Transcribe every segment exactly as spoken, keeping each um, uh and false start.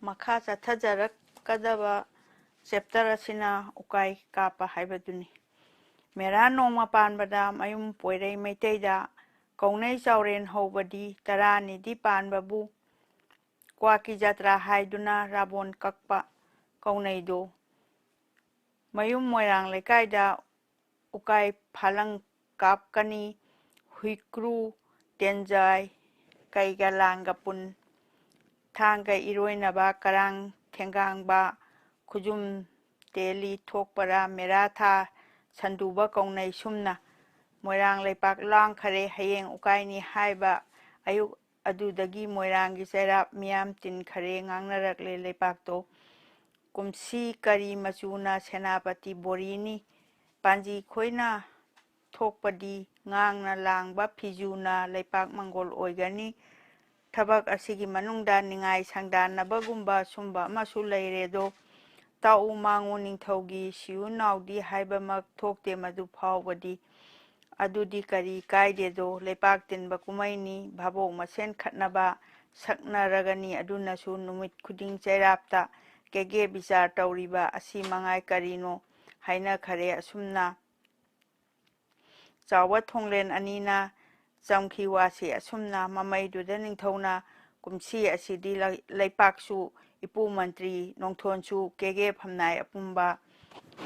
ꯃꯈꯥ ꯆꯠꯊꯖꯔꯛꯀꯗꯕ ꯆꯦꯞꯇꯔ ꯑꯁꯤꯅ ꯎꯀꯥꯏ ꯀꯥꯞꯄ ꯍꯥꯏꯕꯗꯨꯅꯤ꯫ ꯃꯦꯔꯥ ꯅꯣꯡꯃ ꯄꯥꯟꯕꯗ ꯃꯌꯨꯝ ꯄꯣꯏꯔꯩ ꯃꯩꯇꯩꯗ ꯀꯧꯅꯩ ꯆꯥꯎꯔꯦꯟ ꯍꯧꯕꯗꯤ ꯇꯔꯥꯅꯤꯗꯤ ꯄꯥꯟꯕꯕꯨ ꯀ꯭ꯋꯥꯀꯤ ꯖꯇ꯭ꯔꯥ ꯍꯥꯏꯗꯨꯅ ꯔꯥꯕꯣꯟ ꯀꯛꯄ ꯀꯧꯅꯩꯗꯣ꯫ ꯃꯌꯨꯝ ꯃꯣꯏꯔꯥꯡ ꯂꯩꯀꯥꯏꯗ ꯎꯀꯥꯏ ꯐꯥꯂꯪ ꯀꯥꯞꯀꯅꯤ꯫ ꯍꯨꯏꯀ꯭ꯔꯨ, ꯇꯦꯟꯖꯥꯏ, ꯀꯩꯒ ꯂꯥꯡꯒ ꯄꯨꯟ, ꯊꯥꯡꯒ ꯏꯔꯣꯏꯅꯕ, ꯀꯔꯥꯡ ꯊꯦꯡꯒꯥꯡꯕ, ꯈꯨꯖꯨꯝ ꯇꯦꯂꯤ ꯊꯣꯛꯄꯔꯥ, ꯃꯦꯔꯥ ꯊꯥ ꯁꯟꯗꯨꯕ ꯀꯧꯅꯩ꯫ ꯁꯨꯝꯅ ꯃꯣꯏꯔꯥꯡ ꯂꯩꯄꯥꯛ ꯂꯥꯡꯈꯔꯦ, ꯍꯌꯦꯡ ꯎꯀꯥꯏꯅꯤ ꯍꯥꯏꯕ ꯑꯌꯨꯛ ꯑꯗꯨꯗꯒꯤ ꯃꯣꯏꯔꯥꯡꯒꯤ ꯆꯩꯔꯥꯛ ꯃꯤꯌꯥꯝ ꯇꯤꯟꯈꯔꯦ, ꯉꯥꯡꯅꯔꯛꯂꯦ ꯂꯩꯄꯥꯛꯇꯣ꯫ ꯀꯨꯝꯁꯤ ꯀꯔꯤ ꯃꯆꯨꯅ ꯁꯦꯅꯥꯄꯇꯤ ꯕꯣꯔꯤꯅꯤ? ꯄꯥꯟꯖꯤ ꯈꯣꯏꯅ ꯊꯣꯛꯄꯗꯤ ꯉꯥꯡꯅ ꯂꯥꯡꯕ ꯐꯤꯖꯨꯅ ꯂꯩꯄꯥꯛ ꯃꯪꯒꯣꯜ ꯑꯣꯏꯒꯅꯤ꯫ ꯊꯕꯛ ꯑꯁꯤꯒꯤ ꯃꯅꯨꯡꯗ ꯅꯤꯡꯉꯥꯏ ꯁꯪꯗꯥꯟꯅꯕꯒꯨꯝꯕ ꯁꯨꯝꯕ ꯑꯃꯁꯨ ꯂꯩꯔꯦꯗꯣ꯫ ꯇꯥꯎ ꯃꯥꯡꯉꯨ ꯅꯤꯡꯊꯧꯒꯤ ꯁꯤꯌꯨ ꯅꯥꯎꯗꯤ ꯍꯥꯏꯕꯃꯛ ꯊꯣꯛꯇꯦ ꯃꯗꯨ ꯐꯥꯎꯕꯗꯤ꯫ ꯑꯗꯨꯗꯤ ꯀꯔꯤ ꯀꯥꯏꯗꯦꯗꯣ, ꯂꯩꯄꯥꯛ ꯇꯤꯟꯕ ꯀꯨꯝꯍꯩꯅꯤ, ꯚꯥꯕꯣꯛ ꯃꯁꯦꯟ ꯈꯠꯅꯕ ꯁꯛꯅꯔꯒꯅꯤ, ꯑꯗꯨꯅꯁꯨ ꯅꯨꯃꯤꯠ ꯈꯨꯗꯤꯡ ꯆꯩꯔꯥꯞꯇ ꯀꯦꯒꯦ ꯕꯤꯆꯥꯔ ꯇꯧꯔꯤꯕ ꯑꯁꯤ ꯃꯉꯥꯏ ꯀꯔꯤꯅꯣ ꯍꯥꯏꯅꯈꯔꯦ꯫ ꯑꯁꯨꯝꯅ ꯆꯥꯎꯕ ꯊꯣꯡꯂꯦꯟ ꯑꯅꯤꯅ ꯆꯝꯈꯤ ꯋꯥꯁꯤ ꯑꯁꯨꯝꯅ ꯃꯃꯩꯗꯨꯗ ꯅꯤꯡꯊꯧꯅ ꯀꯨꯝꯁꯤ ꯑꯁꯤꯗꯤ ꯂꯩ-, ꯂꯩꯄꯥꯛꯁꯨ ꯏꯄꯨ ꯃꯟꯇ꯭ꯔꯤ ꯅꯣꯡꯊꯣꯟꯁꯨ ꯀꯦꯒꯦ ꯐꯝꯅꯥꯏ ꯑꯄꯨꯝꯕ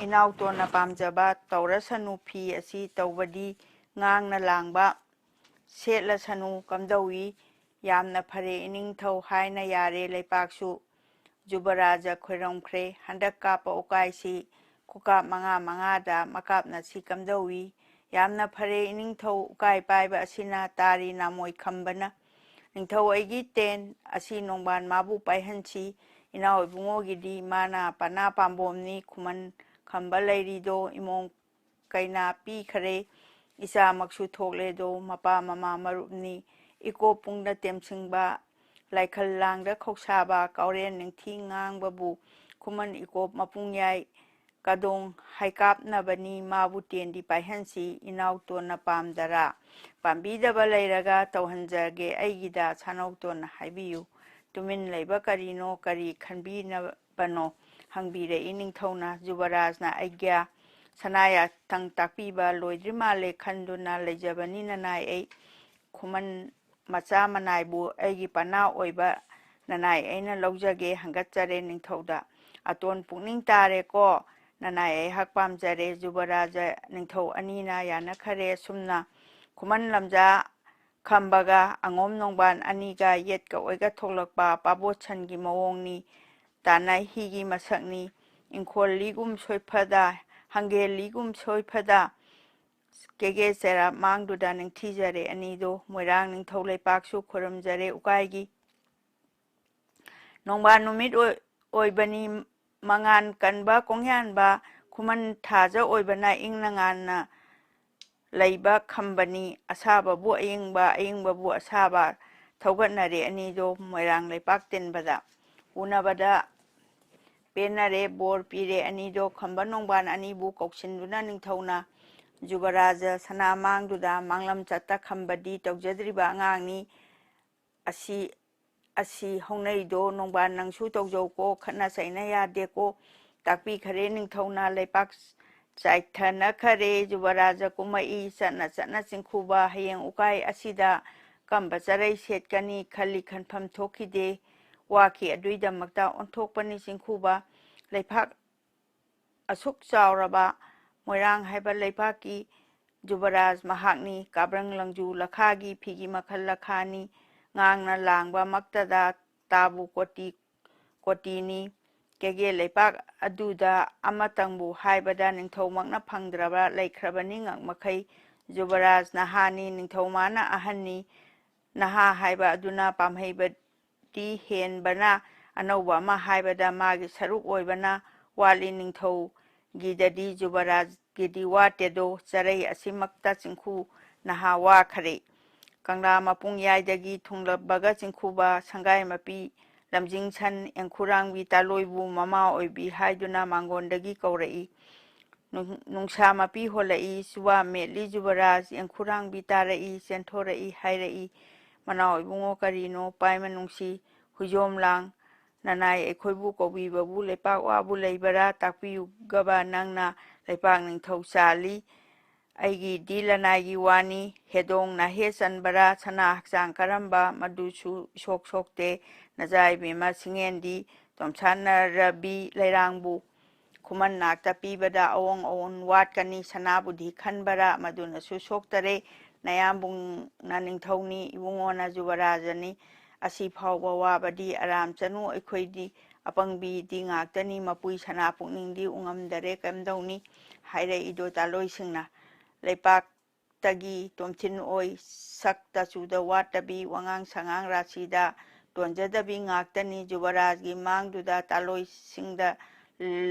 ꯏꯅꯥꯎꯇꯣꯟꯅ ꯄꯥꯝꯖꯕ ꯇꯧꯔꯁꯅꯨ ꯐꯤ ꯑꯁꯤ ꯇꯧꯕꯗꯤ ꯉꯥꯡꯅ ꯂꯥꯡꯕ ꯁꯦꯠꯂꯁꯅꯨ ꯀꯝꯗꯧꯏ? ꯌꯥꯝꯅ ꯐꯔꯦ ꯏꯅꯤꯡꯊꯧ ꯍꯥꯏꯅ ꯌꯥꯔꯦ ꯂꯩꯄꯥꯛꯁꯨ꯫ ꯖꯨꯕꯔꯥꯖ ꯈꯣꯏꯔꯝꯈ꯭ꯔꯦ꯫ ꯍꯟꯗꯛ ꯀꯥꯞꯄ ꯎꯀꯥꯏꯁꯤ ꯈꯨꯀꯥꯞ ꯃꯉꯥ ꯃꯉꯥꯗ ꯃꯀꯥꯞꯅꯁꯤ ꯀꯝꯗꯧꯏ? ꯌꯥꯝꯅ ꯐꯔꯦ ꯏꯅꯤꯡꯊꯧ, ꯎꯀꯥꯏ ꯄꯥꯏꯕ ꯑꯁꯤꯅ ꯇꯥꯔꯤ ꯅꯥꯃꯣꯏ ꯈꯝꯕꯅ꯫ ꯅꯤꯡꯊꯧ ꯑꯩꯒꯤ ꯇꯦꯟ ꯑꯁꯤ ꯅꯣꯡꯕꯥꯟ ꯃꯥꯕꯨ ꯄꯥꯏꯍꯟꯁꯤ꯫ ꯏꯅꯥꯎ ꯏꯕꯨꯡꯉꯣꯒꯤꯗꯤ ꯃꯥꯅ ꯄꯅꯥ ꯄꯥꯝꯕꯣꯝꯅꯤ꯫ ꯈꯨꯃꯟ ꯈꯝꯕ ꯂꯩꯔꯤꯗꯣ ꯏꯃꯣꯡ ꯀꯩꯅꯥ ꯄꯤꯈꯔꯦ꯫ ꯏꯆꯥꯃꯛꯁꯨ ꯊꯣꯛꯂꯦꯗꯣ ꯃꯄꯥ ꯃꯃꯥ ꯃꯔꯨꯞꯅꯤ꯫ ꯏꯀꯣꯞ ꯄꯨꯡꯗ ꯇꯦꯝꯁꯤꯡꯕ, ꯂꯥꯏꯈꯜ ꯂꯥꯡꯗ ꯈꯧꯁꯥꯕ, ꯀꯥꯎꯔꯦꯟ ꯅꯤꯡꯊꯤ ꯉꯥꯡꯕꯕꯨ ꯈꯨꯃꯟ ꯏꯀꯣꯞ ꯃꯄꯨꯡ ꯌꯥꯏ꯫ ꯀꯗꯣꯡ ꯍꯩꯀꯥꯞꯅꯕꯅꯤ ꯃꯥꯕꯨ ꯇꯦꯟꯗꯤ ꯄꯥꯏꯍꯟꯁꯤ ꯏꯅꯥꯎꯇꯣꯟꯅ ꯄꯥꯝꯗꯔꯥ? ꯄꯥꯝꯕꯤꯗꯕ ꯂꯩꯔꯒ ꯇꯧꯍꯟꯖꯒꯦ ꯑꯩꯒꯤꯗ ꯁꯥꯅꯧꯇꯣꯟꯅ ꯍꯥꯏꯕꯤꯌꯨ꯫ ꯇꯨꯃꯤꯟ ꯂꯩꯕ ꯀꯔꯤꯅꯣ, ꯀꯔꯤ ꯈꯟꯕꯤꯅꯕꯅꯣ ꯍꯪꯕꯤꯔꯛꯏ ꯅꯤꯡꯊꯧꯅ꯫ ꯖꯨꯕꯔꯥꯖꯅ ꯑꯩꯒ꯭ꯌꯥ ꯁꯅꯥ ꯌꯥꯊꯪ ꯇꯥꯛꯄꯤꯕ ꯂꯣꯏꯗ꯭ꯔꯤ ꯃꯥꯜꯂꯦ ꯈꯟꯗꯨꯅ ꯂꯩꯖꯕꯅꯤ ꯅꯅꯥꯏ ꯑꯩ꯫ ꯈꯨꯃꯟ ꯃꯆꯥ ꯃꯅꯥꯏꯕꯨ ꯑꯩꯒꯤ ꯄꯅꯥ ꯑꯣꯏꯕ ꯅꯅꯥꯏ ꯑꯩꯅ ꯂꯧꯖꯒꯦ, ꯍꯪꯒꯠꯆꯔꯦ ꯅꯤꯡꯊꯧꯗ꯫ ꯑꯇꯣꯟ ꯄꯨꯛꯅꯤꯡ ꯇꯥꯔꯦꯀꯣ, ꯅꯅꯥꯏ ꯑꯩꯍꯥꯛ ꯄꯥꯝꯖꯔꯦ꯫ ꯖꯨꯕꯔꯥꯖ ꯅꯤꯡꯊꯧ ꯑꯅꯤꯅ ꯌꯥꯅꯈꯔꯦ꯫ ꯑꯁꯨꯝꯅ ꯈꯨꯃꯟ ꯂꯝꯖꯥ ꯈꯝꯕꯒ ꯑꯉꯣꯝ ꯅꯣꯡꯕꯥꯟ ꯑꯅꯤꯒ ꯌꯦꯠꯀ ꯑꯣꯏꯒ ꯊꯣꯛꯂꯛꯄ ꯄꯥꯕꯣꯠꯁꯟꯒꯤ ꯃꯑꯣꯡꯅꯤ꯫ ꯇꯥꯅ ꯍꯤꯒꯤ ꯃꯁꯛꯅꯤ꯫ ꯏꯪꯈꯣꯜ ꯂꯤꯒꯨꯝ ꯁꯣꯏꯐꯗ, ꯍꯪꯒꯦꯜ ꯂꯤꯒꯨꯝ ꯁꯣꯏꯐꯗ, ꯀꯦꯒꯦ ꯆꯩꯔꯥꯛ ꯃꯥꯡꯗꯨꯗ ꯅꯤꯡꯊꯤꯖꯔꯦ ꯑꯅꯤꯗꯣ꯫ ꯃꯣꯏꯔꯥꯡ ꯅꯤꯡꯊꯧ ꯂꯩꯄꯥꯛꯁꯨ ꯈꯨꯔꯨꯝꯖꯔꯦ ꯎꯀꯥꯏꯒꯤ꯫ ꯅꯣꯡꯕꯥꯟ ꯅꯨꯃꯤꯠ ꯑꯣꯏ-, ꯑꯣꯏꯕꯅꯤ, ꯃꯉꯥꯟ ꯀꯟꯕ ꯀꯣꯡꯌꯥꯟꯕ ꯈꯨꯃꯟ ꯊꯥꯖ ꯑꯣꯏꯕꯅ ꯏꯪꯅ ꯉꯥꯟꯅ ꯂꯩꯕ ꯈꯝꯕꯅꯤ꯫ ꯑꯁꯥꯕꯕꯨ ꯑꯏꯪꯕ, ꯑꯏꯪꯕꯕꯨ ꯑꯁꯥꯕ ꯊꯧꯒꯠꯅꯔꯦ ꯑꯅꯤꯗꯣ ꯃꯣꯏꯔꯥꯡ ꯂꯩꯄꯥꯛ ꯇꯤꯟꯕꯗ꯫ ꯎꯅꯕꯗ ꯄꯦꯟꯅꯔꯦ, ꯕꯣꯔ ꯄꯤꯔꯦ ꯑꯅꯤꯗꯣ꯫ ꯈꯝꯕ ꯅꯣꯡꯕꯥꯟ ꯑꯅꯤꯕꯨ ꯀꯧꯁꯤꯟꯗꯨꯅ ꯅꯤꯡꯊꯧꯅ ꯖꯨꯕꯔꯥꯖ ꯁꯅꯥ ꯃꯥꯡꯗꯨꯗ ꯃꯥꯡꯂꯝ ꯆꯠꯇ ꯈꯝꯕꯗꯤ ꯇꯧꯖꯗ꯭ꯔꯤꯕ ꯑꯉꯥꯡꯅꯤ꯫ ꯑꯁꯤ, ꯑꯁꯤ ꯍꯧꯅꯩꯗꯣ ꯅꯣꯡꯕꯥꯟ ꯅꯪꯁꯨ ꯇꯧꯖꯧꯀꯣ, ꯈꯠꯅ ꯆꯩꯅ ꯌꯥꯗꯦꯀꯣ꯫ ꯇꯥꯛꯄꯤꯈꯔꯦ ꯅꯤꯡꯊꯧꯅ ꯂꯩꯄꯥꯛ ꯆꯥꯏꯊꯅꯈꯔꯦ꯫ ꯖꯨꯕꯔꯥꯖ ꯀꯨꯝꯃꯛꯏ ꯆꯠꯅ ꯆꯠꯅ ꯆꯤꯡꯈꯨꯕ꯫ ꯍꯌꯦꯡ ꯎꯀꯥꯏ ꯑꯁꯤꯗ ꯀꯝꯕ ꯆꯔꯩ ꯁꯦꯠꯀꯅꯤ ꯈꯜꯂꯤ ꯈꯟꯐꯝ ꯊꯣꯛꯈꯤꯗꯦ꯫ ꯋꯥꯈꯤ ꯑꯗꯨꯏꯗꯃꯛꯇ ꯑꯣꯟꯊꯣꯛꯄꯅꯤ ꯆꯤꯡꯈꯨꯕ꯫ ꯂꯩꯄꯥꯛ ꯑꯁꯨꯛ ꯆꯥꯎꯔꯕ ꯃꯣꯏꯔꯥꯡ ꯍꯥꯏꯕ ꯂꯩꯄꯥꯛꯀꯤ ꯖꯨꯕꯔꯥꯖ ꯃꯍꯥꯛꯅꯤ꯫ ꯀꯥꯕ꯭ꯔꯪ ꯂꯪꯖꯨ ꯂꯈꯥꯒꯤ ꯐꯤꯒꯤ ꯃꯈꯜ ꯂꯈꯥꯅꯤ꯫ ꯉꯥꯡꯅ ꯂꯥꯡꯕ ꯃꯛꯇꯗ ꯇꯥꯕꯨ ꯀꯣꯇꯤ ꯀꯣꯇꯤꯅꯤ꯫ ꯀꯦꯒꯦ ꯂꯩꯄꯥꯛ ꯑꯗꯨꯗ ꯑꯃꯇꯪꯕꯨ ꯍꯥꯏꯕꯗ ꯅꯤꯡꯊꯧꯃꯛꯅ ꯐꯪꯗ꯭ꯔꯕ ꯂꯩꯈ꯭ꯔꯕꯅꯤ ꯉꯛ ꯃꯈꯩ꯫ ꯖꯨꯕꯔꯥꯖ ꯅꯍꯥꯅꯤ, ꯅꯤꯡꯊꯧꯃꯥꯅ ꯑꯍꯟꯅꯤ꯫ ꯅꯍꯥ ꯍꯥꯏꯕ ꯑꯗꯨꯅ ꯄꯥꯝꯍꯩꯕꯗꯤ ꯍꯦꯟꯕꯅ ꯑꯅꯧꯕ ꯑꯃ ꯍꯥꯏꯕꯗ ꯃꯥꯒꯤ ꯁꯔꯨꯛ ꯑꯣꯏꯕꯅ ꯋꯥꯠꯂꯤ꯫ ꯅꯤꯡꯊꯧꯒꯤꯗꯗꯤ ꯖꯨꯕꯔꯥꯖꯒꯤꯗꯤ ꯋꯥꯠꯇꯦꯗꯣ꯫ ꯆꯔꯩ ꯑꯁꯤꯃꯛꯇ ꯆꯤꯡꯈꯨ ꯅꯍꯥ ꯋꯥꯈꯔꯦ꯫ ꯀꯪꯂꯥ ꯃꯄꯨꯡ ꯌꯥꯏꯗꯒꯤ ꯊꯨꯡꯂꯕꯒ ꯆꯤꯡꯈꯨꯕ ꯁꯪꯒꯥꯏ ꯃꯄꯤ ꯂꯝꯖꯤꯡ ꯁꯟ ꯑꯦꯡꯈꯨꯔꯥꯡꯕꯤ ꯇꯥꯂꯣꯏꯕꯨ ꯃꯃꯥ ꯑꯣꯏꯕꯤ ꯍꯥꯏꯗꯨꯅ ꯃꯥꯡꯒꯣꯟꯗꯒꯤ ꯀꯧꯔꯛꯏ꯫ ꯅꯨꯡ-, ꯅꯨꯡꯁꯥ ꯃꯄꯤ ꯍꯣꯜꯂꯛꯏ꯫ ꯆꯨꯋꯥ ꯃꯦꯠꯂꯤ ꯖꯨꯕꯔꯥꯖ꯫ ꯑꯦꯡꯈꯨꯔꯥꯡꯕꯤ ꯇꯥꯔꯛꯏ, ꯆꯦꯟꯊꯣꯔꯛꯏ ꯍꯥꯏꯔꯛꯏ꯫ ꯃꯅꯥꯎ ꯏꯕꯨꯡꯉꯣ ꯀꯔꯤꯅꯣ? ꯄꯥꯏꯃ ꯅꯨꯡꯁꯤ꯫ ꯍꯨꯏꯖꯣꯝ ꯂꯥꯡ꯫ ꯅꯅꯥꯏ ꯑꯩꯈꯣꯏꯕꯨ ꯀꯧꯕꯤꯕꯕꯨ ꯂꯩꯄꯥꯛ ꯋꯥꯕꯨ ꯂꯩꯕꯔꯥ? ꯇꯥꯛꯄꯤꯌꯨꯒꯕ ꯅꯪꯅ ꯂꯩꯄꯥꯛ ꯅꯤꯡꯊꯧ ꯆꯥꯜꯂꯤ꯫ ꯑꯩꯒꯤꯗꯤ ꯂꯅꯥꯏꯒꯤ ꯋꯥꯅꯤ꯫ ꯍꯦꯗꯣꯡ ꯅꯥꯍꯦ ꯆꯟꯕꯔꯥ? ꯁꯅꯥ ꯍꯛꯆꯥꯡ ꯀꯔꯝꯕ? ꯃꯗꯨꯁꯨ ꯏꯁꯣꯛ ꯁꯣꯛꯇꯦ꯫ ꯅꯖꯥ ꯏꯕꯦꯝꯃ ꯁꯤꯡꯉꯦꯟꯗꯤ ꯇꯣꯝꯁꯥꯟꯅꯔꯕꯤ ꯂꯩꯔꯥꯡꯕꯨ ꯈꯨꯃꯟ ꯅꯥꯛꯇ ꯄꯤꯕꯗ ꯑꯑꯣꯟ ꯑꯑꯣꯟ ꯋꯥꯠꯀꯅꯤ꯫ ꯁꯅꯥꯕꯨꯗꯤ ꯈꯟꯕꯔꯥ? ꯃꯗꯨꯅꯁꯨ ꯁꯣꯛꯇꯔꯦ꯫ ꯅꯌꯥꯝꯕꯨꯡꯅ ꯅꯤꯡꯊꯧꯅꯤ, ꯏꯕꯨꯡꯉꯣꯅ ꯖꯨꯕꯔꯥꯖꯅꯤ꯫ ꯑꯁꯤ ꯐꯥꯎꯕ ꯋꯥꯕꯗꯤ ꯑꯔꯥꯝ ꯆꯅꯨ ꯑꯩꯈꯣꯏꯗꯤ꯫ ꯑꯄꯪꯕꯤꯗꯤ ꯉꯥꯛꯇꯅꯤ꯫ ꯃꯄꯨꯏ ꯁꯅꯥ ꯄꯨꯛꯅꯤꯡꯗꯤ ꯎꯉꯝꯗꯔꯦ꯫ ꯀꯝꯗꯧꯅꯤ? ꯍꯥꯏꯔꯛꯏꯗꯣ ꯇꯥꯂꯣꯏꯁꯤꯡꯅ꯫ ꯂꯩꯄꯥꯛ ꯇꯒꯤ ꯇꯣꯝꯊꯤꯟ ꯑꯣꯏ꯫ ꯁꯛ ꯇꯆꯨꯗ ꯋꯥꯠꯇꯕꯤ, ꯋꯥꯉꯥꯡ ꯁꯉꯥꯡ ꯔꯥꯁꯤꯗ ꯇꯣꯟꯖꯗꯕꯤ ꯉꯥꯛꯇꯅꯤ꯫ ꯖꯨꯕꯔꯥꯖꯒꯤ ꯃꯥꯡꯗꯨꯗ ꯇꯥꯂꯣꯏꯁꯤꯡꯗ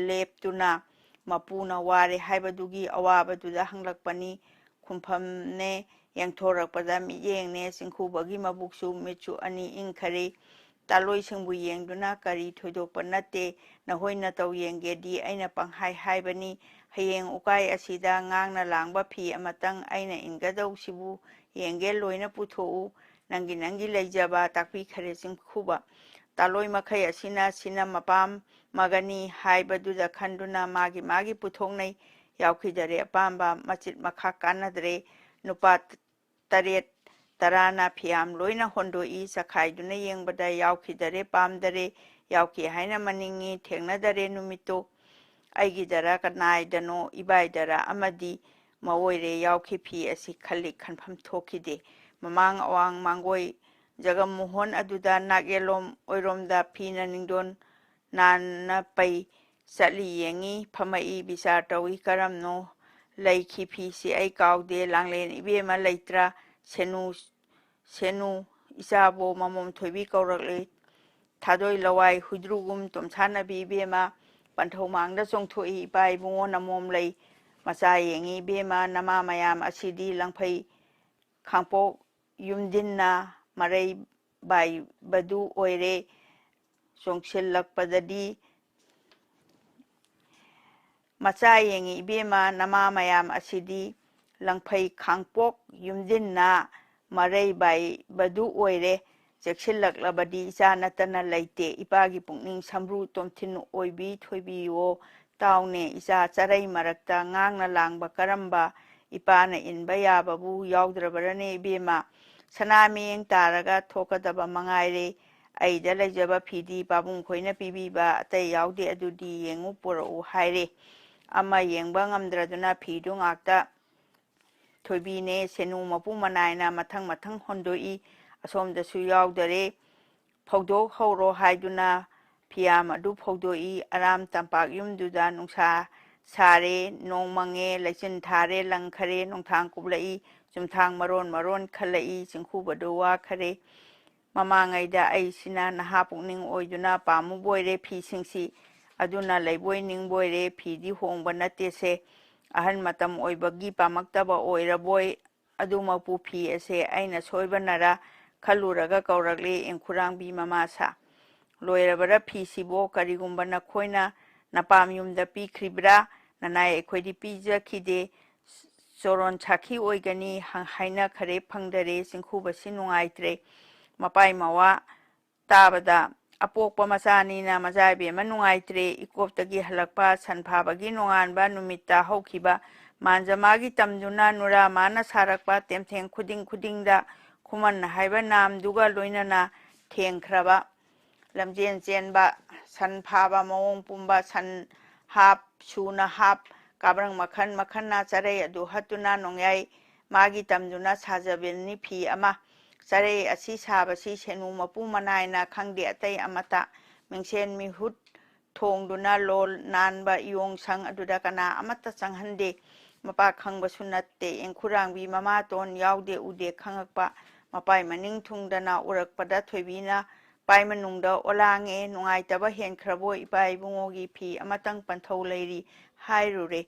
ꯂꯦꯞꯇꯨꯅ ꯃꯄꯨꯅ ꯋꯥꯔꯦ ꯍꯥꯏꯕꯗꯨꯒꯤ ꯑꯋꯥꯕꯗꯨꯗ ꯍꯪꯂꯛꯄꯅꯤ꯫ ꯈꯨꯝꯐꯝꯅꯦ ꯌꯦꯡꯊꯣꯔꯛꯄꯗ ꯃꯤꯠꯌꯦꯡꯅꯦ ꯆꯤꯡꯈꯨꯕꯒꯤ ꯃꯕꯨꯛꯁꯨ ꯃꯤꯠꯁꯨ ꯑꯅꯤ ꯏꯪꯈꯔꯦ꯫ ꯇꯥꯂꯣꯏꯁꯤꯡꯕꯨ ꯌꯦꯡꯗꯨꯅ, "ꯀꯔꯤ ꯊꯣꯏꯗꯣꯛꯄ ꯅꯠꯇꯦ, ꯅꯈꯣꯏ ꯅꯇꯧ ꯌꯦꯡꯒꯦꯗꯤ ꯑꯩꯅ ꯄꯪꯍꯥꯏ ꯍꯥꯏꯕꯅꯤ꯫ ꯍꯌꯦꯡ ꯎꯀꯥꯏ ꯑꯁꯤꯗ ꯉꯥꯡꯅ ꯂꯥꯡꯕ ꯐꯤ ꯑꯃꯇꯪ ꯑꯩꯅ ꯏꯟꯒꯗꯧꯁꯤꯕꯨ ꯌꯦꯡꯒꯦ, ꯂꯣꯏꯅ ꯄꯨꯊꯣꯛꯎ꯫ ꯅꯪꯒꯤ ꯅꯪꯒꯤ ꯂꯩꯖꯕ", ꯇꯥꯛꯄꯤꯈꯔꯦ ꯆꯤꯡꯈꯨꯕ꯫ ꯇꯥꯂꯣꯏ ꯃꯈꯩ ꯑꯁꯤꯅ ꯁꯤꯅ ꯃꯄꯥꯝ ꯃꯒꯅꯤ ꯍꯥꯏꯕꯗꯨꯗ ꯈꯟꯗꯨꯅ ꯃꯥꯒꯤ ꯃꯥꯒꯤ ꯄꯨꯊꯣꯛꯅꯩ꯫ ꯌꯥꯎꯈꯤꯗꯔꯦ ꯑꯄꯥꯝꯕ, ꯃꯆꯤꯠ ꯃꯈꯥ ꯀꯥꯟꯅꯗ꯭ꯔꯦ꯫ ꯅꯨꯄꯥ ꯇꯔꯦꯠ ꯇꯔꯥꯅ ꯐꯤꯌꯥꯝ ꯂꯣꯏꯅ ꯍꯣꯟꯗꯣꯛꯏ꯫ ꯆꯈꯥꯏꯗꯨꯅ ꯌꯦꯡꯕꯗ ꯌꯥꯎꯈꯤꯗꯔꯦ, ꯄꯥꯝꯗꯔꯦ꯫ ꯌꯥꯎꯈꯤ ꯍꯥꯏꯅ ꯃꯅꯤꯡꯉꯤ, ꯊꯦꯡꯅꯗꯔꯦ ꯅꯨꯃꯤꯠꯇꯣ꯫ ꯑꯩꯒꯤꯗꯔ ꯀꯅꯥꯏꯗꯅꯣ, ꯏꯕꯥꯏꯗꯔ ꯑꯃꯗꯤ ꯃꯑꯣꯏꯔꯦ ꯌꯥꯎꯈꯤ ꯐꯤ ꯑꯁꯤ ꯈꯜꯂꯤ, ꯈꯟꯐꯝ ꯊꯣꯛꯈꯤꯗꯦ꯫ ꯃꯃꯥꯡ ꯑꯋꯥꯡ ꯃꯥꯡꯒꯣꯏ ꯖꯒꯃꯣꯍꯣꯟ ꯑꯗꯨꯗ ꯅꯥꯛꯌꯦꯠꯂꯣꯝ ꯑꯣꯏꯔꯣꯝꯗ ꯐꯤꯅ ꯅꯤꯡꯗꯣꯟ ꯅꯥꯟꯅ ꯄꯩ꯫ ꯆꯠꯂꯤ ꯌꯦꯡꯉꯤ, ꯐꯝꯃꯛꯏ, ꯕꯤꯆꯥꯔ ꯇꯧꯏ꯫ ꯀꯔꯝꯅꯣ ꯂꯩꯈꯤ ꯐꯤꯁꯤ ꯑꯩ ꯀꯥꯎꯗꯦ꯫ ꯂꯥꯡꯂꯦꯟ ꯏꯕꯦꯝꯃ ꯂꯩꯇ꯭ꯔꯥ? ꯁꯦꯅꯨ, ꯁꯦꯅꯨ ꯏꯆꯥꯕꯣ, ꯃꯃꯣꯝ ꯊꯣꯏꯕꯤ ꯀꯧꯔꯛꯂꯤ꯫ ꯊꯥꯗꯣꯏ ꯂꯋꯥꯏ ꯍꯨꯏꯗ꯭ꯔꯨꯒꯨꯝ ꯇꯣꯝꯁꯥꯟꯅꯕꯤ ꯏꯕꯦꯝꯃ, ꯄꯟꯊꯧ ꯃꯥꯡꯗ ꯆꯣꯡꯊꯣꯛꯏ꯫ ꯏꯄꯥ ꯏꯕꯨꯡꯉꯣ ꯅꯃꯣꯝ ꯂꯩ꯫ ꯃꯆꯥ ꯌꯦꯡꯉꯤ ꯏꯕꯦꯝꯃ, ꯅꯃꯥ ꯃꯌꯥꯝ ꯑꯁꯤꯗꯤ ꯂꯪꯐꯩ ꯈꯥꯡꯄꯣꯛ ꯌꯨꯝꯗꯤꯟꯅ ꯃꯔꯩ ꯕꯥꯏꯕꯗꯨ ꯑꯣꯏꯔꯦ꯫ ꯆꯣꯡꯁꯤꯜꯂꯛꯄꯗꯗꯤ ꯃꯆꯥ ꯌꯦꯡꯉꯤ ꯏꯕꯦꯝꯃ, ꯅꯃꯥ ꯃꯌꯥꯝ ꯑꯁꯤꯗꯤ ꯂꯪꯐꯩ ꯈꯥꯡꯄꯣꯛ ꯌꯨꯝꯗꯤꯟꯅ ꯃꯔꯩ ꯕꯥꯏꯕꯗꯨ ꯑꯣꯏꯔꯦ꯫ ꯆꯦꯛꯁꯤꯜꯂꯛꯂꯕꯗꯤ ꯏꯆꯥ ꯅꯠꯇꯅ ꯂꯩꯇꯦ꯫ ꯏꯄꯥꯒꯤ ꯄꯨꯛꯅꯤꯡ ꯁꯝꯕ꯭ꯔꯨ ꯇꯣꯝꯊꯤꯟ ꯑꯣꯏꯕꯤ ꯊꯣꯏꯕꯤꯌꯣ, ꯇꯥꯎꯅꯦ ꯏꯆꯥ, ꯆꯔꯩ ꯃꯔꯛꯇ ꯉꯥꯡꯅ ꯂꯥꯡꯕ ꯀꯔꯝꯕ ꯏꯄꯥꯅ ꯏꯟꯕ ꯌꯥꯕꯕꯨ ꯌꯥꯎꯗ꯭ꯔꯕꯔꯅꯦ ꯏꯕꯦꯝꯃ? ꯁꯅꯥ ꯃꯤꯠꯌꯦꯡ ꯇꯥꯔꯒ ꯊꯣꯛꯀꯗꯕ ꯃꯉꯥꯏꯔꯦ꯫ ꯑꯩꯗ ꯂꯩꯖꯕ ꯐꯤꯗꯤ ꯄꯥꯕꯨꯡ ꯈꯣꯏꯅ ꯄꯤꯕꯤꯕ ꯑꯇꯩ ꯌꯥꯎꯗꯦ, ꯑꯗꯨꯗꯤ ꯌꯦꯡꯉꯨ ꯄꯨꯔꯛꯎ ꯍꯥꯏꯔꯦ꯫ ꯑꯃ ꯌꯦꯡꯕ ꯉꯝꯗ꯭ꯔꯗꯨꯅ ꯐꯤꯗꯨ ꯉꯥꯛꯇ ꯊꯣꯏꯕꯤꯅꯦ ꯁꯦꯅꯨ ꯃꯄꯨ ꯃꯅꯥꯏꯅ ꯃꯊꯪ ꯃꯊꯪ ꯍꯣꯟꯗꯣꯛꯏ꯫ ꯑꯁꯣꯝꯗꯁꯨ ꯌꯥꯎꯗꯔꯦ꯫ ꯐꯧꯗꯣꯛ ꯍꯧꯔꯣ ꯍꯥꯏꯗꯨꯅ ꯐꯤꯌꯥꯝ ꯑꯗꯨ ꯐꯧꯗꯣꯛꯏ꯫ ꯑꯔꯥꯝ ꯇꯝꯄꯥꯛ ꯌꯨꯝꯗꯨꯗ ꯅꯨꯡꯁꯥ ꯁꯥꯔꯦ, ꯅꯣꯡ ꯃꯪꯉꯦ, ꯂꯩꯆꯤꯟ ꯊꯥꯔꯦ, ꯂꯪꯈꯔꯦ, ꯅꯨꯡꯊꯥꯡ ꯀꯨꯞꯂꯛꯏ, ꯆꯨꯝꯊꯥꯡ ꯃꯔꯣꯟ ꯃꯔꯣꯟ ꯈꯜꯂꯛꯏ꯫ ꯆꯤꯡꯈꯨꯕꯗꯨ ꯋꯥꯈꯔꯦ꯫ ꯃꯃꯥꯡꯉꯩꯗ ꯑꯩꯁꯤꯅ ꯅꯍꯥ ꯄꯨꯛꯅꯤꯡ ꯑꯣꯏꯗꯨꯅ ꯄꯥꯝꯃꯨꯕ ꯑꯣꯏꯔꯦ ꯐꯤꯁꯤꯡꯁꯤ꯫ ꯑꯗꯨꯅ ꯂꯩꯕꯣꯏ ꯅꯤꯡꯕꯣꯏꯔꯦ, ꯐꯤꯗꯤ ꯍꯣꯡꯕ ꯅꯠꯇꯦꯁꯦ꯫ ꯑꯍꯟ ꯃꯇꯝ ꯑꯣꯏꯕꯒꯤ ꯄꯥꯝꯃꯛꯇꯕ ꯑꯣꯏꯔꯕꯣꯏ꯫ ꯑꯗꯨꯃꯛꯄꯨ ꯐꯤ ꯑꯁꯦ ꯑꯩꯅ ꯁꯣꯏꯕꯅꯔ ꯈꯜꯂꯨꯔꯒ ꯀꯧꯔꯛꯂꯦ ꯏꯪꯈꯨꯔꯥꯡꯕꯤ ꯃꯃꯥ ꯁꯥ꯫ "ꯂꯣꯏꯔꯕꯔꯥ ꯐꯤꯁꯤꯕꯣ? ꯀꯔꯤꯒꯨꯝꯕ ꯅꯈꯣꯏꯅ ꯅꯄꯥꯝ ꯌꯨꯝꯗ ꯄꯤꯈ꯭ꯔꯤꯕ꯭ꯔꯥ? ꯅꯅꯥꯏ ꯑꯩꯈꯣꯏꯗꯤ ꯄꯤꯖꯈꯤꯗꯦ꯫ ꯆꯣꯔꯣꯟ ꯁꯥꯈꯤ ꯑꯣꯏꯒꯅꯤ ꯍ-, ꯍꯥꯏꯅꯈꯔꯦ ꯐꯪꯗꯔꯦ꯫ ꯆꯤꯡꯈꯨꯕꯁꯤ ꯅꯨꯡꯉꯥꯏꯇ꯭ꯔꯦ꯫ ꯃꯄꯥꯏ ꯃꯋꯥ ꯇꯥꯕꯗ ꯑꯄꯣꯛꯄ ꯃꯆꯥꯅꯤꯅ ꯃꯆꯥ ꯏꯕꯦꯝꯃ ꯅꯨꯡꯉꯥꯏꯇ꯭ꯔꯦ꯫ ꯏꯀꯣꯞꯇꯒꯤ ꯍꯜꯂꯛꯄ ꯁꯟ ꯐꯥꯕꯒꯤ ꯅꯣꯡꯉꯥꯟꯕ ꯅꯨꯃꯤꯠꯇ ꯍꯧꯈꯤꯕ ꯃꯥꯟꯖꯃꯥꯒꯤ ꯇꯝꯗꯨꯅ ꯅꯨꯔꯥ ꯃꯥꯅ ꯁꯥꯔꯛꯄ ꯇꯦꯝꯊꯦꯡ ꯈꯨꯗꯤꯡ ꯈꯨꯗꯤꯡꯗ ꯈꯨꯃꯟ ꯍꯥꯏꯕ ꯅꯥꯝꯗꯨꯒ ꯂꯣꯏꯅꯅ ꯊꯦꯡꯈ꯭ꯔꯕ ꯂꯝꯖꯦꯟ ꯆꯦꯟꯕ, ꯁꯟ ꯐꯥꯕ ꯃꯑꯣꯡ ꯄꯨꯝꯕ, ꯁꯟ ꯍꯥꯞ, ꯁꯨꯅ ꯍꯥꯞ, ꯀꯥꯕ꯭ꯔꯪ ꯃꯈꯜ ꯃꯈꯜꯅ ꯆꯔꯩ ꯑꯗꯨ ꯍꯠꯇꯨꯅ ꯅꯣꯡꯌꯥꯏ ꯃꯥꯒꯤ ꯇꯝꯗꯨꯅ ꯁꯥꯖꯕꯅꯤ ꯐꯤ ꯑꯃ꯫ ꯆꯔꯩ ꯑꯁꯤ ꯁꯥꯕꯁꯤ ꯁꯦꯅꯨ ꯃꯄꯨ ꯃꯅꯥꯏꯅ ꯈꯪꯗꯦ ꯑꯇꯩ ꯑꯃꯠꯇ꯫ ꯃꯤꯡꯁꯦꯟ ꯃꯤꯍꯨꯠ ꯊꯣꯡꯗꯨꯅ ꯂꯣꯜ ꯅꯥꯟꯕ ꯏꯌꯣꯡ ꯁꯪ ꯑꯗꯨꯗ ꯀꯅꯥ ꯑꯃꯠꯇ ꯆꯪꯍꯟꯗꯦ꯫ ꯃꯄꯥ ꯈꯪꯕꯁꯨ ꯅꯠꯇꯦ꯫ ꯏꯪꯈꯨꯔꯥꯡꯕꯤ ꯃꯃꯥꯇꯣꯟ ꯌꯥꯎꯗꯦ ꯎꯗꯦ ꯈꯪꯉꯛꯄ ꯃꯄꯥꯏ ꯃꯅꯤꯡ ꯊꯨꯡꯗꯅ ꯎꯔꯛꯄꯗ ꯊꯣꯏꯕꯤꯅ ꯄꯥꯏ ꯃꯅꯨꯡꯗ ꯑꯣꯂꯥꯡꯉꯦ꯫ "ꯅꯨꯡꯉꯥꯏꯇꯕ ꯍꯦꯟꯈ꯭ꯔꯕꯣ? ꯏꯄꯥ ꯏꯕꯨꯡꯉꯣꯒꯤ ꯐꯤ ꯑꯃꯇꯪ ꯄꯟꯊꯧ ꯂꯩꯔꯤ" ꯍꯥꯏꯔꯨꯔꯦ꯫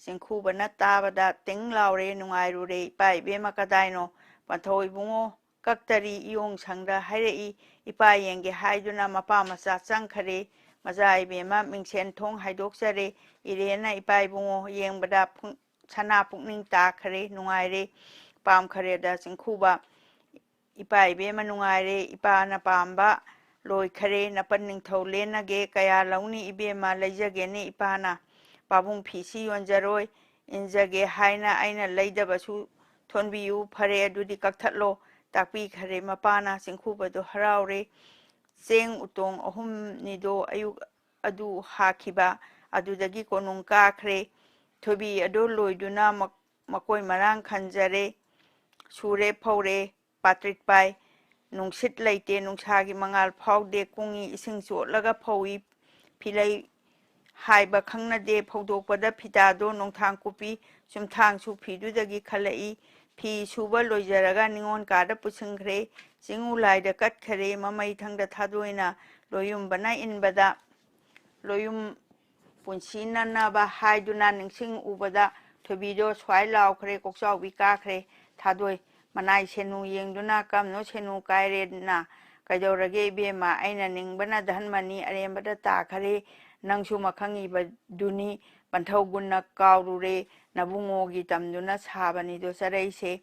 ꯆꯤꯡꯈꯨꯕꯅ ꯇꯥꯕꯗ ꯇꯤꯡ ꯂꯥꯎꯔꯦ, ꯅꯨꯡꯉꯥꯏꯔꯨꯔꯦ꯫ "ꯏꯄꯥ ꯏꯕꯦꯝꯃ ꯀꯗꯥꯏꯅꯣ?" "ꯄꯟꯊꯧ ꯏꯕꯨꯡꯉꯣ ꯀꯛꯇꯔꯤ ꯏꯌꯣꯡ ꯁꯪꯗ ꯍꯥꯏꯔꯛꯏ꯫ ꯏꯄꯥ ꯌꯦꯡꯒꯦ ꯍꯥꯏꯗꯨꯅ ꯃꯄꯥ ꯃꯆꯥ ꯆꯪꯈꯔꯦ꯫ ꯃꯆꯥ ꯏꯕꯦꯝꯃ ꯃꯤꯡꯁꯦꯟ ꯊꯣꯡ ꯍꯥꯏꯗꯣꯛꯆꯔꯦ꯫ ꯏꯔꯦꯟꯅ ꯏꯄꯥ ꯏꯕꯨꯡꯉꯣ ꯌꯦꯡꯕꯗ ꯄꯨꯡ-, ꯁꯅꯥ ꯄꯨꯛꯅꯤꯡ ꯇꯥꯈꯔꯦ, ꯅꯨꯡꯉꯥꯏꯔꯦ, ꯄꯥꯝꯈꯔꯦꯗ ꯆꯤꯡꯈꯨꯕ꯫ ꯏꯄꯥ ꯏꯕꯦꯝꯃ ꯅꯨꯡꯉꯥꯏꯔꯦ, ꯏꯄꯥꯅ ꯄꯥꯝꯕ ꯂꯣꯏꯈꯔꯦ, ꯅꯄꯟ ꯅꯤꯡꯊꯧ ꯂꯦꯟꯅꯒꯦ, ꯀꯌꯥ ꯂꯧꯅꯤ ꯏꯕꯦꯝꯃ, ꯂꯩꯖꯒꯦꯅꯦ ꯏꯄꯥꯅ, ꯄꯥꯕꯨꯡ ꯐꯤꯁꯤ ꯌꯣꯟꯖꯔꯣꯏ, ꯏꯟꯖꯒꯦ ꯍꯥꯏꯅ ꯑꯩꯅ ꯂꯩꯗꯕꯁꯨ ꯊꯣꯟꯕꯤꯌꯨ, ꯐꯔꯦ ꯑꯗꯨꯗꯤ ꯀꯛꯊꯠꯂꯣ, ꯇꯥꯛꯄꯤꯈꯔꯦ ꯃꯄꯥꯅ꯫ ꯆꯤꯡꯈꯨꯕꯗꯣ ꯍꯔꯥꯎꯔꯦ꯫ ꯆꯦꯡ ꯎꯇꯣꯡ ꯑꯍꯨꯝꯅꯤꯗꯣ ꯑꯌꯨꯛ ꯑꯗꯨ ꯍꯥꯈꯤꯕ, ꯑꯗꯨꯗꯒꯤ ꯀꯣꯅꯨꯡ ꯀꯥꯈ꯭ꯔꯦ꯫ ꯊꯣꯏꯕꯤ ꯑꯗꯨ ꯂꯣꯏꯗꯨꯅ ꯃ-, ꯃꯀꯣꯏ ꯃꯔꯥꯡ ꯈꯟꯖꯔꯦ꯫ ꯁꯨꯔꯦ ꯐꯧꯔꯦ ꯄꯥꯇ꯭ꯔꯤꯛ ꯄꯥꯏ꯫ ꯅꯨꯡꯁꯤꯠ ꯂꯩꯇꯦ, ꯅꯨꯡꯁꯥꯒꯤ ꯃꯉꯥꯜ ꯐꯥꯎꯗꯦ, ꯀꯨꯡꯉꯤ ꯏꯁꯤꯡ ꯆꯣꯠꯂꯒ ꯐꯧꯏ꯫ ꯐꯤꯂꯩ ꯍꯥꯏꯕ ꯈꯪꯅꯗꯦ, ꯐꯧꯗꯣꯛꯄꯗ ꯐꯤꯇꯥꯗꯣ ꯅꯣꯡꯊꯥꯡ ꯀꯨꯞꯄꯤ ꯆꯨꯝꯊꯥꯡꯁꯨ ꯐꯤꯗꯨꯗꯒꯤ ꯈꯜꯂꯛꯏ꯫ ꯐꯤ ꯁꯨꯕ ꯂꯣꯏꯖꯔꯒ ꯅꯤꯉꯣꯜ ꯀꯥꯗ ꯄꯨꯁꯤꯟꯈ꯭ꯔꯦ꯫ ꯆꯤꯡꯉꯨ ꯂꯥꯏꯗ ꯀꯠꯈꯔꯦ꯫ ꯃꯃꯩ ꯊꯪꯗ ꯊꯥꯗꯣꯏꯅ ꯂꯣꯌꯨꯝꯕꯅ ꯏꯟꯕꯗ, ꯂꯣꯌꯨꯝ ꯄꯨꯟꯁꯤꯅꯅꯕ ꯍꯥꯏꯗꯨꯅ ꯅꯤꯡꯁꯤꯡ ꯎꯕꯗ ꯊꯣꯏꯕꯤꯗꯣ ꯁ꯭ꯋꯥꯏ ꯂꯥꯎꯈ꯭ꯔꯦ, ꯀꯣꯛꯆꯥꯎꯕꯤ ꯀꯥꯈ꯭ꯔꯦ꯫ ꯊꯥꯗꯣꯏ ꯃꯅꯥꯏ ꯁꯦꯅꯨ ꯌꯦꯡꯗꯨꯅ, "ꯀꯝꯅꯣ ꯁꯦꯅꯨ ꯀꯥꯏꯔꯦꯅ?" "ꯀꯩꯗꯧꯔꯒꯦ ꯏꯕꯦꯝꯃ, ꯑꯩꯅ ꯅꯤꯡꯕꯅ ꯙꯟꯃꯅꯤ ꯑꯔꯦꯝꯕꯗ ꯇꯥꯈꯔꯦ, ꯅꯪꯁꯨ ꯃꯈꯪ ꯏꯕꯗꯨꯅꯤ, ꯄꯟꯊꯧ ꯒꯨꯟꯅ ꯀꯥꯎꯔꯨꯔꯦ, ꯅꯕꯨꯡꯉꯣꯒꯤ ꯇꯝꯗꯨꯅ ꯁꯥꯕꯅꯤꯗꯣ ꯆꯔꯩꯁꯦ꯫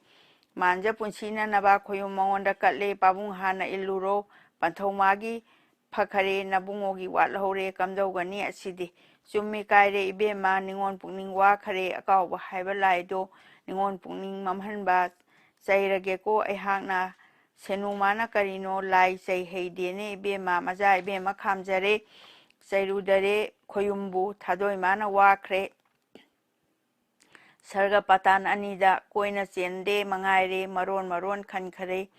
ꯃꯥꯟꯖ ꯄꯨꯟꯁꯤꯅ ꯅꯕꯥ ꯈꯣꯌꯨꯝ ꯃꯉꯣꯟꯗ ꯀꯠꯂꯦ, ꯄꯥꯕꯨꯡ ꯍꯥꯟꯅ ꯏꯜꯂꯨꯔꯣ, ꯄꯟꯊꯧ ꯃꯥꯒꯤ ꯐꯈꯔꯦ, ꯅꯕꯨꯡꯉꯣꯒꯤ ꯋꯥꯠꯍꯧꯔꯦ, ꯀꯝꯗꯧꯒꯅꯤ ꯑꯁꯤꯗꯤ?" "ꯆꯨꯝꯃꯤ ꯀꯥꯏꯔꯦ ꯏꯕꯦꯝꯃ, ꯅꯤꯉꯣꯜ ꯄꯨꯛꯅꯤꯡ ꯋꯥꯈꯔꯦ, ꯑꯀꯥꯎꯕ ꯍꯥꯏꯕ ꯂꯥꯏꯗꯣ ꯅꯤꯉꯣꯜ ꯄꯨꯛꯅꯤꯡ ꯃꯝꯍꯟꯕ꯫ ꯆꯩꯔꯒꯦꯀꯣ ꯑꯩꯍꯥꯛꯅ, ꯁꯦꯅꯨ ꯃꯥꯅ ꯀꯔꯤꯅꯣ, ꯂꯥꯏ ꯆꯩ ꯍꯩꯗꯦꯅꯦ ꯏꯕꯦꯝꯃ, ꯃꯆꯥ ꯏꯕꯦꯝꯃ ꯈꯥꯝꯖꯔꯦ, ꯆꯩꯔꯨꯗꯔꯦ ꯈꯣꯌꯨꯝꯕꯨ", ꯊꯥꯗꯣꯏ ꯃꯥꯅ ꯋꯥꯈ꯭ꯔꯦ꯫ ꯁꯔꯒ ꯄꯥꯇꯥꯟ ꯑꯅꯤꯗ ꯀꯣꯏꯅ ꯆꯦꯟꯗꯦ ꯃꯉꯥꯏꯔꯦ, ꯃꯔꯣꯟ ꯃꯔꯣꯟ ꯈꯟꯈꯔꯦ꯫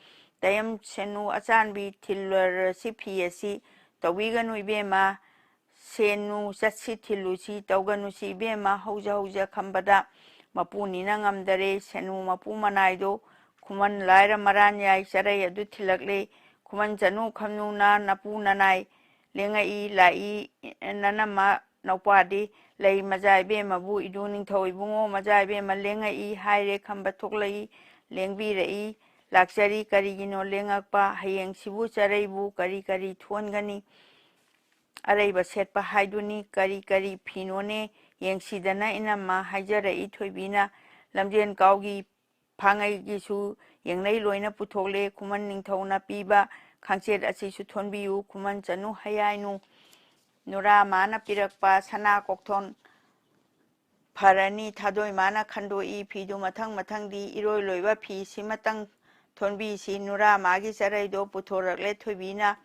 "ꯇꯌꯝ ꯁꯦꯅꯨ ꯑꯆꯥꯟꯕꯤ, ꯊꯤꯜꯂꯔꯁꯤ ꯐꯤ ꯑꯁꯤ, ꯇꯧꯕꯤꯒꯅꯨ ꯏꯕꯦꯝꯃ, ꯁꯦꯅꯨ ꯆꯠꯁꯤ ꯊꯤꯜꯂꯨꯁꯤ ꯇꯧꯒꯅꯨꯁꯤ ꯏꯕꯦꯝꯃ", ꯍꯧꯖ ꯍꯧꯖ ꯈꯝꯕꯗ ꯃꯄꯨꯅꯤꯅ ꯉꯝꯗꯔꯦ꯫ ꯁꯦꯅꯨ ꯃꯄꯨ ꯃꯅꯥꯏꯗꯣ ꯈꯨꯃꯟ ꯂꯥꯏꯔ ꯃꯔꯥꯟ ꯌꯥꯏ, ꯆꯔꯩ ꯑꯗꯨ ꯊꯤꯜꯂꯛꯂꯦ꯫ ꯈꯨꯃꯟ ꯆꯅꯨ ꯈꯝꯅꯨꯅ ꯅꯄꯨ ꯅꯅꯥꯏ ꯂꯦꯡꯉꯛꯏ ꯂꯥꯛꯏ, ꯅꯅꯝꯃ ꯅꯧꯄꯥꯗꯤ ꯂꯩ, ꯃꯆꯥ ꯏꯕꯦꯝꯃꯕꯨ ꯏꯗꯨ ꯅꯤꯡꯊꯧ ꯏꯕꯨꯡꯉꯣ, ꯃꯆꯥ ꯏꯕꯦꯝꯃ ꯂꯦꯡꯉꯛꯏ ꯍꯥꯏꯔꯦ ꯈꯝꯕ ꯊꯣꯛꯂꯛꯏ, ꯂꯦꯡꯕꯤꯔꯛꯏ ꯂꯥꯛꯆꯔꯤ꯫ ꯀꯔꯤꯒꯤꯅꯣ ꯂꯦꯡꯉꯛꯄ? ꯍꯌꯦꯡꯁꯤꯕꯨ ꯆꯔꯩꯕꯨ ꯀꯔꯤ ꯀꯔꯤ ꯊꯣꯟꯒꯅꯤ? ꯑꯔꯩꯕ ꯁꯦꯠꯄ ꯍꯥꯏꯗꯨꯅꯤ꯫ "ꯀꯔꯤ ꯀꯔꯤ ꯐꯤꯅꯣꯅꯦ? ꯌꯦꯡꯁꯤꯗꯅ ꯏꯅꯝꯃ", ꯍꯥꯏꯖꯔꯛꯏ ꯊꯣꯏꯕꯤꯅ꯫ "ꯂꯝꯖꯦꯟ ꯀꯥꯎꯒꯤ ꯐꯥꯡꯉꯩꯒꯤꯁꯨ ꯌꯦꯡꯅꯩ ꯂꯣꯏꯅ ꯄꯨꯊꯣꯛꯂꯦ꯫ ꯈꯨꯃꯟ ꯅꯤꯡꯊꯧꯅ ꯄꯤꯕ ꯈꯥꯡꯆꯦꯠ ꯑꯁꯤꯁꯨ ꯊꯣꯟꯕꯤꯌꯨ, ꯈꯨꯃꯟ ꯆꯅꯨ ꯍꯌꯥꯏꯅꯨ꯫ ꯅꯨꯔꯥ ꯃꯥꯅ ꯄꯤꯔꯛꯄ ꯁꯅꯥ ꯀꯣꯛꯊꯣꯟ ꯐꯔꯅꯤ꯫ ꯊꯥꯗꯣꯏ ꯃꯥꯅ ꯈꯟꯗꯣꯛꯏ ꯐꯤꯗꯨ ꯃꯊꯪ ꯃꯊꯪꯗꯤ ꯏꯔꯣꯏ ꯂꯣꯏꯕ ꯐꯤ ꯁꯤꯃꯇꯪ ꯊꯣꯟꯕꯤꯁꯤ꯫ ꯅꯨꯔꯥ ꯃꯥꯒꯤ ꯆꯔꯩꯗꯣ ꯄꯨꯊꯣꯔꯛꯂꯦ ꯊꯣꯏꯕꯤꯅ꯫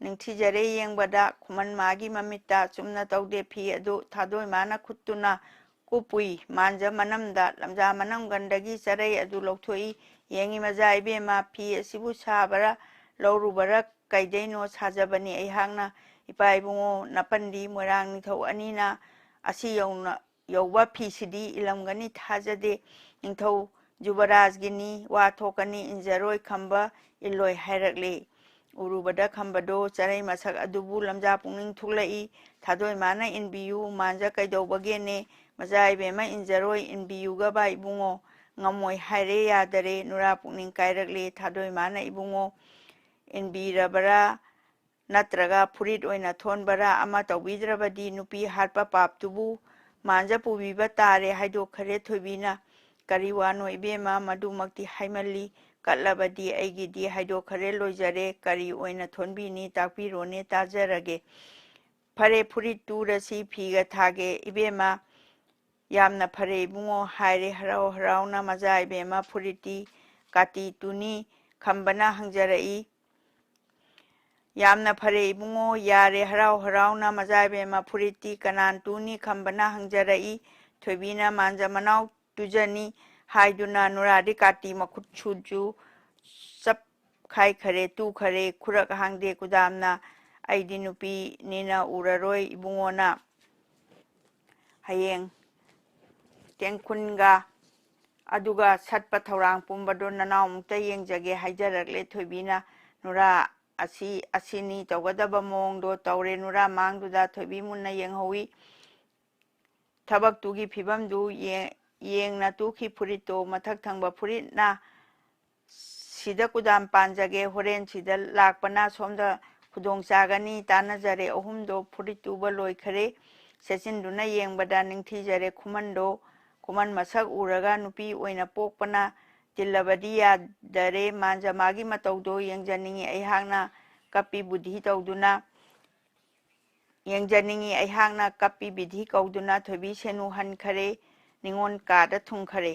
ꯅꯤꯡꯊꯤꯖꯔꯦ ꯌꯦꯡꯕꯗ ꯈꯨꯃꯟ ꯃꯥꯒꯤ ꯃꯃꯤꯠꯇ ꯆꯨꯝꯅ ꯇꯧꯗꯦ꯫ ꯐꯤ ꯑꯗꯨ ꯊꯥꯗꯣꯏ ꯃꯥꯅ ꯈꯨꯠꯇꯨꯅ ꯀꯨꯞꯄꯨꯏ꯫ ꯃꯥꯟꯖ ꯃꯅꯝꯗ ꯂꯝꯖꯥ ꯃꯅꯝ ꯒꯟꯗꯒꯤ ꯆꯔꯩ ꯑꯗꯨ ꯂꯧꯊꯣꯛꯏ꯫ ꯌꯦꯡꯉꯤ ꯃꯖꯥ ꯏꯕꯦꯝꯃ, ꯐꯤ ꯑꯁꯤꯕꯨ ꯁꯥꯕꯔꯥ ꯂꯧꯔꯨꯕꯔꯥ ꯀꯩꯗꯩꯅꯣ ꯁꯥꯖꯕꯅꯤ ꯑꯩꯍꯥꯛꯅ꯫ ꯏꯄꯥ ꯏꯕꯨꯡꯉꯣ ꯅꯥꯄꯟꯗꯤ ꯃꯣꯏꯔꯥꯡ ꯅꯤꯡꯊꯧ ꯑꯅꯤꯅ ꯑꯁꯤ ꯌꯧꯅ ꯌꯧꯕ ꯐꯤꯁꯤꯗꯤ ꯏꯜꯂꯝꯒꯅꯤ ꯊꯥꯖꯗꯦ꯫ ꯅꯤꯡꯊꯧ ꯖꯨꯕꯔꯥꯖꯒꯤꯅꯤ, ꯋꯥ ꯊꯣꯛꯀꯅꯤ, ꯏꯟꯖꯔꯣꯏ ꯈꯝꯕ ꯏꯜꯂꯣꯏ ꯍꯥꯏꯔꯛꯂꯦ꯫ ꯎꯔꯨꯕꯗ ꯈꯝꯕꯗꯣ ꯆꯔꯩ ꯃꯁꯛ ꯑꯗꯨꯕꯨ ꯂꯝꯖꯥ ꯄꯨꯛꯅꯤꯡ ꯊꯨꯛꯂꯛꯏ꯫ ꯊꯥꯗꯣꯏ ꯃꯥꯅ ꯏꯟꯕꯤꯌꯨ, ꯃꯥꯟꯖ ꯀꯩꯗꯧꯕꯒꯦꯅꯦ? ꯃꯆꯥ ꯏꯕꯦꯝꯃ ꯏꯟꯖꯔꯣꯏ, ꯏꯟꯕꯤꯌꯨꯒꯕ ꯏꯕꯨꯡꯉꯣ꯫ ꯉꯝꯃꯣꯏ ꯍꯥꯏꯔꯦ ꯌꯥꯗꯔꯦ, ꯅꯨꯔꯥ ꯄꯨꯛꯅꯤꯡ ꯀꯥꯏꯔꯛꯂꯦ꯫ ꯊꯥꯗꯣꯏ ꯃꯥꯅ ꯏꯕꯨꯡꯉꯣ ꯏꯟꯕꯤꯔꯕꯔꯥ ꯅꯠꯇ꯭ꯔꯒ ꯐꯨꯔꯤꯠ ꯑꯣꯏꯅ ꯊꯣꯟꯕꯔꯥ ꯑꯃ ꯇꯧꯕꯤꯗ꯭ꯔꯕꯗꯤ ꯅꯨꯄꯤ ꯍꯥꯠꯄ ꯄꯥꯞꯇꯨꯕꯨ ꯃꯥꯟꯖ ꯄꯨꯕꯤꯕ ꯇꯥꯔꯦ ꯍꯥꯏꯗꯣꯛꯈꯔꯦ ꯊꯣꯏꯕꯤꯅ꯫ ꯀꯔꯤ ꯋꯥꯅꯣ ꯏꯕꯦꯝꯃ, ꯃꯗꯨꯃꯛꯇꯤ ꯍꯥꯏꯃꯜꯂꯤ꯫ ꯀꯠꯂꯕꯗꯤ ꯑꯩꯒꯤꯗꯤ ꯍꯥꯏꯗꯣꯛꯈꯔꯦ ꯂꯣꯏꯖꯔꯦ꯫ ꯀꯔꯤ ꯑꯣꯏꯅ ꯊꯣꯟꯕꯤꯅꯤ ꯇꯥꯛꯄꯤꯔꯣꯅꯦ ꯇꯥꯖꯔꯒꯦ꯫ ꯐꯔꯦ ꯐꯨꯔꯤꯠ ꯇꯨꯔꯁꯤ ꯐꯤꯒ ꯊꯥꯒꯦ ꯏꯕꯦꯝꯃ꯫ ꯌꯥꯝꯅ ꯐꯔꯦ ꯏꯕꯨꯡꯉꯣ ꯍꯥꯏꯔꯦ ꯍꯔꯥꯎ ꯍꯔꯥꯎꯅ꯫ ꯃꯆꯥ ꯏꯕꯦꯝꯃ ꯐꯨꯔꯤꯠꯇꯤ ꯀꯥꯇꯤ ꯇꯨꯅꯤ? ꯈꯝꯕꯅ ꯍꯪꯖꯔꯛꯏ꯫ ꯌꯥꯝꯅ ꯐꯔꯦ ꯏꯕꯨꯡꯉꯣ, ꯌꯥꯔꯦ ꯍꯔꯥꯎ ꯍꯔꯥꯎꯅ꯫ ꯃꯆꯥ ꯏꯕꯦꯝꯃ ꯐꯨꯔꯤꯠꯇꯤ ꯀꯅꯥꯟ ꯇꯨꯅꯤ? ꯈꯝꯕꯅ ꯍꯪꯖꯔꯛꯏ꯫ ꯊꯣꯏꯕꯤꯅ ꯃꯥꯟꯖ ꯃꯅꯥꯎ ꯇꯨꯖꯅꯤ ꯍꯥꯏꯗꯨꯅ ꯅꯨꯔꯥꯗꯤ ꯀꯥꯇꯤ ꯃꯈꯨꯠ ꯁꯨꯠꯁꯨ ꯆꯞ ꯈꯥꯏꯈꯔꯦ, ꯇꯨꯈꯔꯦ꯫ ꯈꯨꯔꯛ ꯍꯥꯡꯗꯦ ꯀꯨꯗꯥꯝꯅ꯫ ꯑꯩꯗꯤ ꯅꯨꯄꯤꯅꯤꯅ ꯎꯔꯔꯣꯏ ꯏꯕꯨꯡꯉꯣꯅ꯫ ꯍꯌꯦꯡ ꯇꯦꯡꯈꯨꯟꯒ ꯑꯗꯨꯒ ꯁꯠꯄ ꯊꯧꯔꯥꯡ ꯄꯨꯝꯕꯗꯣ ꯅꯅꯥꯎꯃꯨꯛꯇ ꯌꯦꯡꯖꯒꯦ ꯍꯥꯏꯖꯔꯛꯂꯦ ꯊꯣꯏꯕꯤꯅ꯫ ꯅꯨꯔꯥ ꯑꯁꯤ ꯑꯁꯤꯅꯤ ꯇꯧꯒꯗꯕ ꯃꯑꯣꯡꯗꯣ ꯇꯧꯔꯦ꯫ ꯅꯨꯔꯥ ꯃꯥꯡꯗꯨꯗ ꯊꯣꯏꯕꯤ ꯃꯨꯟꯅ ꯌꯦꯡꯍꯧꯏ꯫ ꯊꯕꯛꯇꯨꯒꯤ ꯐꯤꯕꯝꯗꯨ ꯌꯦ-, ꯌꯦꯡꯅ ꯇꯨꯈꯤ ꯐꯨꯔꯤꯠꯇꯣ꯫ ꯃꯊꯛ ꯊꯪꯕ ꯐꯨꯔꯤꯠꯅ ꯁꯤꯗ ꯀꯨꯗꯥꯝ ꯄꯥꯟꯖꯒꯦ, ꯍꯣꯔꯦꯟ ꯁꯤꯗ ꯂꯥꯛꯄꯅ ꯁꯣꯝꯗ ꯈꯨꯗꯣꯡ ꯆꯥꯒꯅꯤ꯫ ꯇꯥꯟꯅꯖꯔꯦ꯫ ꯑꯍꯨꯝꯗꯣ ꯐꯨꯔꯤꯠ ꯇꯨꯕ ꯂꯣꯏꯈꯔꯦ꯫ ꯁꯦꯠꯆꯤꯟꯗꯨꯅ ꯌꯦꯡꯕꯗ ꯅꯤꯡꯊꯤꯖꯔꯦ ꯈꯨꯃꯟꯗꯣ꯫ ꯈꯨꯃꯟ ꯃꯁꯛ ꯎꯔꯒ ꯅꯨꯄꯤ ꯑꯣꯏꯅ ꯄꯣꯛꯄꯅ ꯇꯤꯜꯂꯕꯗꯤ ꯌꯥꯗꯔꯦ꯫ ꯃꯥꯟꯖꯃꯥꯒꯤ ꯃꯇꯧꯗꯣ ꯌꯦꯡꯖꯅꯤꯡꯏ ꯑꯩꯍꯥꯛꯅ ꯀꯞꯄꯤ ꯕꯨꯙꯤ ꯇꯧꯗꯨꯅ, ꯌꯦꯡꯖꯅꯤꯡꯏ ꯑꯩꯍꯥꯛꯅ ꯀꯞꯄꯤ ꯕꯤꯙꯤ ꯀꯧꯗꯨꯅ ꯊꯣꯏꯕꯤ ꯁꯦꯅꯨ ꯍꯟꯈꯔꯦ, ꯅꯤꯉꯣꯜ ꯀꯥꯗ ꯊꯨꯡꯈꯔꯦ꯫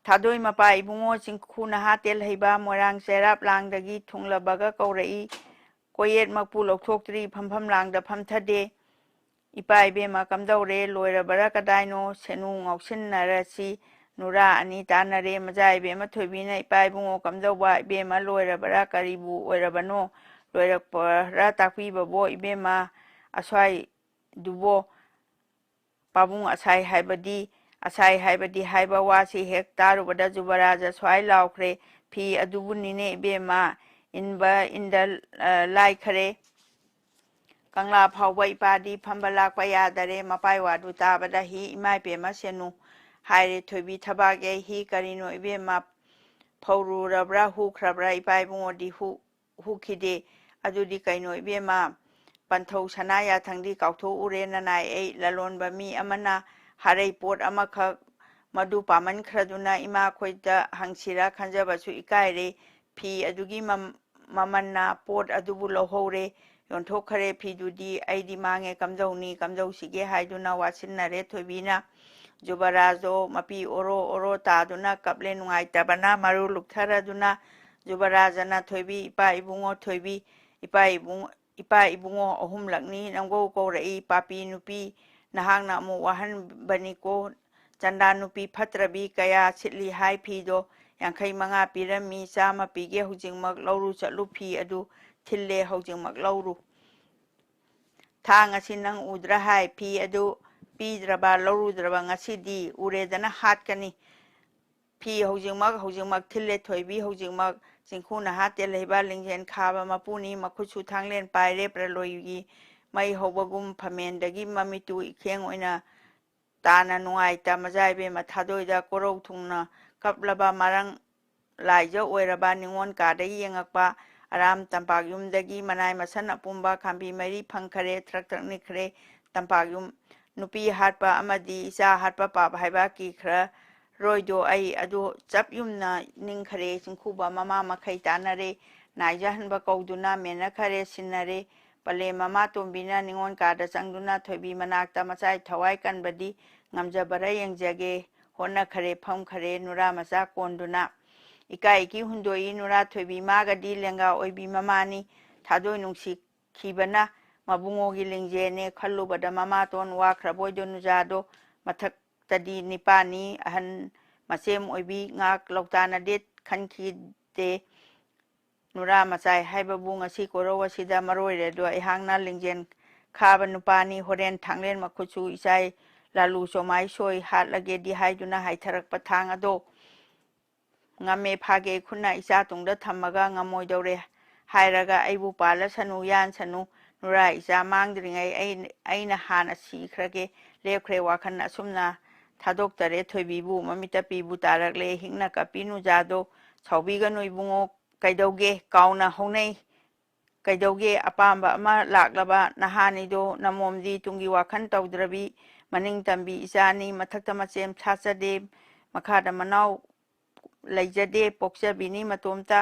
ꯊꯥꯗꯣꯏ ꯃꯄꯥ ꯏꯕꯨꯡꯉꯣ ꯆꯤꯡꯈꯨ ꯅꯍꯥ ꯇꯦꯜꯍꯩꯕ ꯃꯣꯏꯔꯥꯡ ꯆꯩꯔꯥꯞ ꯂꯥꯡꯗꯒꯤ ꯊꯨꯡꯂꯕꯒ ꯀꯧꯔꯛꯏ꯫ ꯀꯣꯌꯦꯠꯃꯛꯄꯨ ꯂꯧꯊꯣꯛꯇ꯭ꯔꯤ, ꯐꯝꯐꯝ ꯂꯥꯡꯗ ꯐꯝꯊꯗꯦ꯫ ꯏꯄꯥ ꯏꯕꯦꯝꯃ ꯀꯝꯗꯧꯔꯦ? ꯂꯣꯏꯔꯕꯔꯥ ꯀꯗꯥꯏꯅꯣ? ꯁꯦꯅꯨ ꯉꯥꯎꯁꯤꯟꯅꯔꯁꯤ꯫ ꯅꯨꯔꯥ ꯑꯅꯤ ꯇꯥꯟꯅꯔꯦ꯫ ꯃꯆꯥ ꯏꯕꯦꯝꯃ ꯊꯣꯏꯕꯤꯅ, "ꯏꯄꯥ ꯏꯕꯨꯡꯉꯣ ꯀꯝꯗꯧꯕ? ꯏꯕꯦꯝꯃ ꯂꯣꯏꯔꯕꯔꯥ? ꯀꯔꯤꯕꯨ ꯑꯣꯏꯔꯕꯅꯣ? ꯂꯣꯏꯔꯛꯄꯔꯥ ꯇꯥꯛꯄꯤꯕꯕꯣ ꯏꯕꯦꯝꯃ? ꯑꯁ꯭ꯋꯥꯏꯗꯨꯕꯣ?" ꯄꯥꯕꯨꯡ ꯑꯁꯥꯏ ꯍꯥꯏꯕꯗꯤ, ꯑꯁꯥꯏ ꯍꯥꯏꯕꯗꯤ ꯍꯥꯏꯕ ꯋꯥꯁꯤ ꯍꯦꯛ ꯇꯥꯔꯨꯕꯗ ꯖꯨꯕꯔꯥꯖ ꯁ꯭ꯋꯥꯏ ꯂꯥꯎꯈ꯭ꯔꯦ, "ꯐꯤ ꯑꯗꯨꯕꯨꯅꯤꯅꯦ ꯏꯕꯦꯝꯃ, ꯏꯟꯕ ꯏꯟꯗ, ꯑ, ꯂꯥꯏꯈꯔꯦ꯫ ꯀꯪꯂꯥ ꯐꯥꯎꯕ ꯏꯄꯥꯗꯤ ꯐꯝꯕ ꯂꯥꯛꯄ ꯌꯥꯗꯔꯦ꯫ ꯃꯄꯥꯏ ꯋꯥꯗꯨ ꯇꯥꯕꯗ, ꯍꯤ, ꯏꯃꯥꯏ ꯄꯦꯝꯃ ꯁꯦꯅꯨ," ꯍꯥꯏꯔꯦ ꯊꯣꯏꯕꯤ ꯊꯕꯥꯛ ꯌꯩ꯫ "ꯍꯤ ꯀꯔꯤꯅꯣ ꯏꯕꯦꯝꯃ? ꯐꯧꯔꯨꯔꯕ꯭ꯔꯥ, ꯍꯨꯈ꯭ꯔꯕ꯭ꯔꯥ? ꯏꯄꯥ ꯏꯕꯨꯡꯉꯣꯗꯤ ꯍꯨ-, ꯍꯨꯈꯤꯗꯦ꯫ ꯑꯗꯨꯗꯤ ꯀꯩꯅꯣ ꯏꯕꯦꯝꯃ? ꯄꯟꯊꯧ ꯁꯅꯥ ꯌꯥꯊꯪꯗꯤ ꯀꯥꯎꯊꯣꯛꯎꯔꯦ ꯅꯅꯥꯏ ꯑꯩ꯫ ꯂꯂꯣꯟꯕ ꯃꯤ ꯑꯃꯅ ꯍꯥꯔꯩ ꯄꯣꯠ ꯑꯃꯈꯛ ꯃꯗꯨ ꯄꯥꯝꯃꯟꯈ꯭ꯔꯗꯨꯅ ꯏꯃꯥꯈꯣꯏꯗ ꯍꯪꯁꯤꯔꯥ ꯈꯟꯖꯕꯁꯨ ꯏꯀꯥꯏꯔꯦ꯫ ꯐꯤ ꯑꯗꯨꯒꯤ ꯃꯝ-, ꯃꯃꯜꯅ ꯄꯣꯠ ꯑꯗꯨꯕꯨ ꯂꯧꯍꯧꯔꯦ, ꯌꯣꯟꯊꯣꯛꯈꯔꯦ꯫ ꯐꯤꯗꯨꯗꯤ ꯑꯩꯗꯤ ꯃꯥꯡꯉꯦ, ꯀꯝꯗꯧꯅꯤ, ꯀꯝꯗꯧꯁꯤꯒꯦ?" ꯍꯥꯏꯗꯨꯅ ꯋꯥꯁꯤꯟꯅꯔꯦ ꯊꯣꯏꯕꯤꯅ꯫ ꯖꯨꯕꯔꯥꯖꯗꯣ ꯃꯄꯤ ꯑꯣꯔꯣ ꯑꯣꯔꯣ ꯇꯥꯗꯨꯅ ꯀꯞꯂꯦ꯫ ꯅꯨꯡꯉꯥꯏꯇꯕꯅ ꯃꯔꯨ ꯂꯨꯛꯊꯔꯗꯨꯅ ꯖꯨꯕꯔꯥꯖꯅ, "ꯊꯣꯏꯕꯤ, ꯏꯄꯥ ꯏꯕꯨꯡꯉꯣ ꯊꯣꯏꯕꯤ, ꯏꯄꯥ ꯏꯕꯨꯡ-, ꯏꯄꯥ ꯏꯕꯨꯡꯉꯣ ꯑꯍꯨꯝꯂꯛꯅꯤ ꯅꯪꯕꯧ ꯀꯧꯔꯛꯏ꯫ ꯄꯥꯄꯤ ꯅꯨꯄꯤ, ꯅꯍꯥꯛꯅ ꯑꯃꯨꯛ ꯋꯥꯍꯟꯕꯅꯤꯀꯣ꯫ ꯆꯟꯗꯥ ꯅꯨꯄꯤ ꯐꯠꯇ꯭ꯔꯕꯤ, ꯀꯌꯥ ꯁꯤꯠꯂꯤ ꯍꯥꯏ ꯐꯤꯗꯣ? ꯌꯥꯡꯈꯩ ꯃꯉꯥ ꯄꯤꯔꯝꯃꯤ, ꯆꯥꯝꯃ ꯄꯤꯒꯦ, ꯍꯧꯖꯤꯛꯃꯛ ꯂꯧꯔꯨ ꯆꯠꯂꯨ, ꯐꯤ ꯑꯗꯨ ꯊꯤꯜꯂꯦ, ꯍꯧꯖꯤꯛꯃꯛ ꯂꯧꯔꯨ꯫ ꯊꯥꯡ ꯑꯁꯤ ꯅꯪ ꯎꯗ꯭ꯔꯥ ꯍꯥꯏ, ꯐꯤ ꯑꯗꯨ ꯄꯤꯗ꯭ꯔꯕ, ꯂꯧꯔꯨꯗ꯭ꯔꯕ ꯉꯁꯤꯗꯤ ꯎꯔꯦꯗꯅ ꯍꯥꯠꯀꯅꯤ꯫ ꯐꯤ ꯍꯧꯖꯤꯛꯃꯛ, ꯍꯧꯖꯤꯛꯃꯛ ꯊꯤꯜꯂꯦ ꯊꯣꯏꯕꯤ, ꯍꯧꯖꯤꯛꯃꯛ ꯆꯤꯡꯈꯨ ꯅꯍꯥ ꯇꯦꯜꯍꯩꯕ ꯂꯤꯡꯖꯦꯜ ꯈꯥꯕ ꯃꯄꯨꯅꯤ, ꯃꯈꯨꯠꯁꯨ ꯊꯥꯡꯂꯦꯟ ꯄꯥꯏꯔꯦ, ꯄ꯭ꯔꯂꯣꯏꯒꯤ ꯃꯩ ꯍꯧꯕꯒꯨꯝ ꯐꯝꯃꯦꯟꯗꯒꯤ ꯃꯃꯤꯠꯇꯨ ꯏꯈꯦꯡ ꯑꯣꯏꯅ ꯇꯥꯅ ꯅꯨꯡꯉꯥꯏꯇ ꯃꯖꯥ ꯏꯕꯦꯝꯃ ꯊꯥꯗꯣꯏꯗ ꯀꯣꯔꯧ ꯊꯨꯡꯅ ꯀꯞꯂꯕ ꯃꯔꯪ ꯂꯥꯏꯖ ꯑꯣꯏꯔꯕ ꯅꯤꯉꯣꯜ ꯀꯥꯗꯒꯤ ꯌꯦꯡꯉꯛꯄ ꯑꯔꯥꯝ ꯇꯝꯄꯥꯛ ꯌꯨꯝꯗꯒꯤ ꯃꯅꯥꯏ ꯃꯁꯟ ꯑꯄꯨꯝꯕ ꯈꯥꯝꯕꯤ ꯃꯔꯤ ꯐꯪꯈꯔꯦ, ꯊ꯭ꯔꯛ ꯊ꯭ꯔꯛ ꯅꯤꯛꯈ꯭ꯔꯦ ꯇꯝꯄꯥꯛ ꯌꯨꯝ꯫ ꯅꯨꯄꯤ ꯍꯥꯠꯄ ꯑꯃꯗꯤ ꯏꯆꯥ ꯍꯥꯠꯄ ꯄꯥꯞ ꯍꯥꯏꯕ ꯀꯤꯈ꯭ꯔ ꯔꯣꯏꯗꯣ ꯑꯩ ꯑꯗꯨ ꯆꯞ ꯌꯨꯝꯅ ꯅꯤꯡꯈꯔꯦ꯫ ꯆꯤꯡꯈꯨꯕ ꯃꯃꯥ ꯃꯈꯩ ꯇꯥꯟꯅꯔꯦ꯫ ꯅꯥꯏꯖꯍꯟꯕ ꯀꯧꯗꯨꯅ ꯃꯦꯟꯅꯈꯔꯦ, ꯁꯤꯟꯅꯔꯦ꯫ ꯄꯂꯦꯝ ꯃꯃꯥꯇꯣꯝꯕꯤꯅ ꯅꯤꯉꯣꯜ ꯀꯥꯗ ꯆꯪꯗꯨꯅ ꯊꯣꯏꯕꯤ ꯃꯅꯥꯛꯇ ꯃꯆꯥꯏ ꯊꯋꯥꯏ ꯀꯟꯕꯗꯤ ꯉꯝꯖꯕꯔꯥ ꯌꯦꯡꯖꯒꯦ ꯍꯣꯠꯅꯈꯔꯦ, ꯐꯝꯈꯔꯦ ꯅꯨꯔꯥ ꯃꯆꯥ ꯀꯣꯟꯗꯨꯅ꯫ ꯏꯀꯥꯏ ꯏꯀꯤ ꯍꯨꯟꯗꯣꯛꯏ ꯅꯨꯔꯥ ꯊꯣꯏꯕꯤ ꯃꯥꯒꯗꯤ ꯂꯦꯡꯒꯥ ꯑꯣꯏꯕꯤ ꯃꯃꯥꯅꯤ꯫ ꯊꯥꯗꯣꯏ ꯅꯨꯡꯁꯤ ꯈꯤꯕꯅ ꯃꯕꯨꯡꯉꯣꯒꯤ ꯂꯤꯡꯖꯦꯜꯅꯦ ꯈꯜꯂꯨꯕꯗ ꯃꯃꯥꯇꯣꯟ ꯋꯥꯈ꯭ꯔꯕꯣꯏꯗꯣ ꯅꯨꯖꯥꯗꯣ ꯃꯊꯛꯇꯗꯤ ꯅꯤꯄꯥꯅꯤ ꯑꯍꯟ ꯃꯆꯦꯝ ꯑꯣꯏꯕꯤ ꯉꯥꯛ ꯂꯧꯇꯥꯅꯗꯦ ꯈꯟꯈꯤꯗꯦ꯫ ꯅꯨꯔꯥ ꯃꯆꯥꯏ ꯍꯥꯏꯕꯕꯨ ꯉꯁꯤ ꯀꯣꯔꯧ ꯑꯁꯤꯗ ꯃꯔꯣꯏꯔꯦ ꯑꯗꯣ ꯑꯩꯍꯥꯛꯅ ꯂꯤꯡꯖꯦꯜ ꯈꯥꯕ ꯅꯨꯄꯥꯅꯤ꯫ ꯍꯣꯔꯦꯟ ꯊꯥꯡꯂꯦꯟ ꯃꯈꯨꯠꯁꯨ ꯏꯆꯥꯏ ꯂꯥꯂꯨ ꯆꯣꯃꯥꯏ ꯁꯣꯏ ꯍꯥꯠꯂꯒꯦꯗꯤ ꯍꯥꯏꯗꯨꯅ ꯍꯥꯏꯊꯔꯛꯄ ꯊꯥꯡ ꯑꯗꯣ ꯉꯝꯃꯦ ꯐꯥꯒꯦ ꯈꯨꯠꯅ ꯏꯆꯥ ꯇꯨꯡꯗ ꯊꯝꯃꯒ ꯉꯝꯃꯣꯏꯗꯧꯔꯦ ꯍꯥꯏꯔꯒ ꯑꯩꯕꯨ ꯄꯥꯜꯂꯁꯅꯨ ꯌꯥꯟꯁꯅꯨ꯫ ꯅꯨꯔꯥ ꯏꯆꯥ ꯃꯥꯡꯗ꯭ꯔꯤꯉꯩ ꯑꯩ-, ꯑꯩꯅ ꯍꯥꯟꯅ ꯁꯤꯈ꯭ꯔꯒꯦ꯫ ꯂꯦꯞꯈ꯭ꯔꯦ ꯋꯥꯈꯜ ꯑꯁꯨꯝꯅ ꯊꯥꯗꯣꯛꯇꯔꯦ ꯊꯣꯏꯕꯤꯕꯨ꯫ ꯃꯃꯤꯠꯇ ꯄꯤꯕꯨ ꯇꯥꯔꯛꯂꯦ ꯍꯤꯛꯅ ꯀꯞꯄꯤ ꯅꯨꯖꯥꯗꯣ꯫ ꯁꯥꯎꯕꯤꯒꯅꯨ ꯏꯕꯨꯡꯉꯣ꯫ ꯀꯩꯗꯧꯒꯦ ꯀꯥꯎꯅ ꯍꯧꯅꯩ꯫ ꯀꯩꯗꯧꯒꯦ ꯑꯄꯥꯝꯕ ꯑꯃ ꯂꯥꯛꯂꯕ ꯅꯍꯥꯅꯤꯗꯣ ꯅꯃꯣꯝꯗꯤ ꯇꯨꯡꯒꯤ ꯋꯥꯈꯜ ꯇꯧꯗ꯭ꯔꯕꯤ ꯃꯅꯤꯡ ꯇꯝꯕꯤ ꯏꯆꯥꯅꯤ꯫ ꯃꯊꯛꯇ ꯃꯆꯦꯝ ꯁꯥꯠꯆꯗꯦ ꯃꯈꯥꯗ ꯃꯅꯥꯎ ꯂꯩꯖꯗꯦ ꯄꯣꯛꯆꯕꯤꯅꯤ ꯃꯇꯣꯝꯇ꯫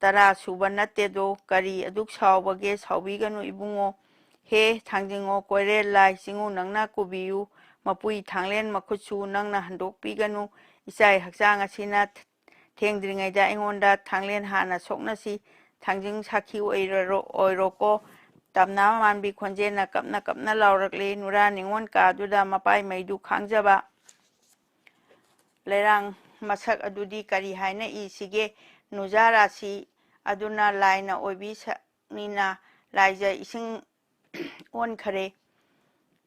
ꯇꯔꯥ ꯁꯨꯕ ꯅꯠꯇꯦꯗꯣ ꯀꯔꯤ ꯑꯗꯨꯛ ꯁꯥꯎꯕꯒꯦ? ꯁꯥꯎꯕꯤꯒꯅꯨ ꯏꯕꯨꯡꯉꯣ꯫ ꯍꯦ ꯊꯥꯡꯖꯤꯡꯉꯣ ꯀꯣꯏꯔꯦꯜ ꯂꯥꯏ ꯆꯤꯡꯉꯨ ꯅꯪꯅ ꯀꯨꯕꯤꯌꯨ꯫ ꯃꯄꯨꯏ ꯊꯥꯡꯂꯦꯟ ꯃꯈꯨꯠꯁꯨ ꯅꯪꯅ ꯍꯟꯗꯣꯛꯄꯤꯒꯅꯨ꯫ ꯏꯆꯥꯏ ꯍꯛꯆꯥꯡ ꯑꯁꯤꯅ ꯊꯦꯡꯗ꯭ꯔꯤꯉꯩꯗ ꯑꯩꯉꯣꯟꯗ ꯊꯥꯡꯂꯦꯟ ꯍꯥꯟꯅ ꯁꯣꯛꯅꯁꯤ꯫ ꯊꯥꯡꯖꯤꯡ ꯁꯥꯈꯤ ꯑꯣꯏꯔꯔꯣ-, ꯑꯣꯏꯔꯣꯀꯣ꯫ ꯇꯝꯅꯥ ꯃꯥꯟꯕꯤ ꯈꯣꯟꯖꯦꯜꯅ ꯀꯞꯅ ꯀꯞꯅ ꯂꯥꯎꯔꯛꯂꯦ꯫ ꯅꯨꯔꯥ ꯅꯤꯉꯣꯜ ꯀꯥꯗꯨꯗ ꯃꯄꯥꯏ ꯃꯩꯗꯨ ꯈꯥꯡꯖꯕ꯫ ꯂꯩꯔꯥꯡ ꯃꯁꯛ ꯑꯗꯨꯗꯤ ꯀꯔꯤ ꯍꯥꯏꯅ ꯏꯁꯤꯒꯦ? ꯅꯨꯖꯥ ꯔꯥꯁꯤ ꯑꯗꯨꯅ ꯂꯥꯏꯅ ꯑꯣꯏꯕꯤ ꯁꯛꯅꯤꯅ ꯂꯥꯏꯖ ꯏꯁꯤꯡ ꯑꯣꯟꯈꯔꯦ꯫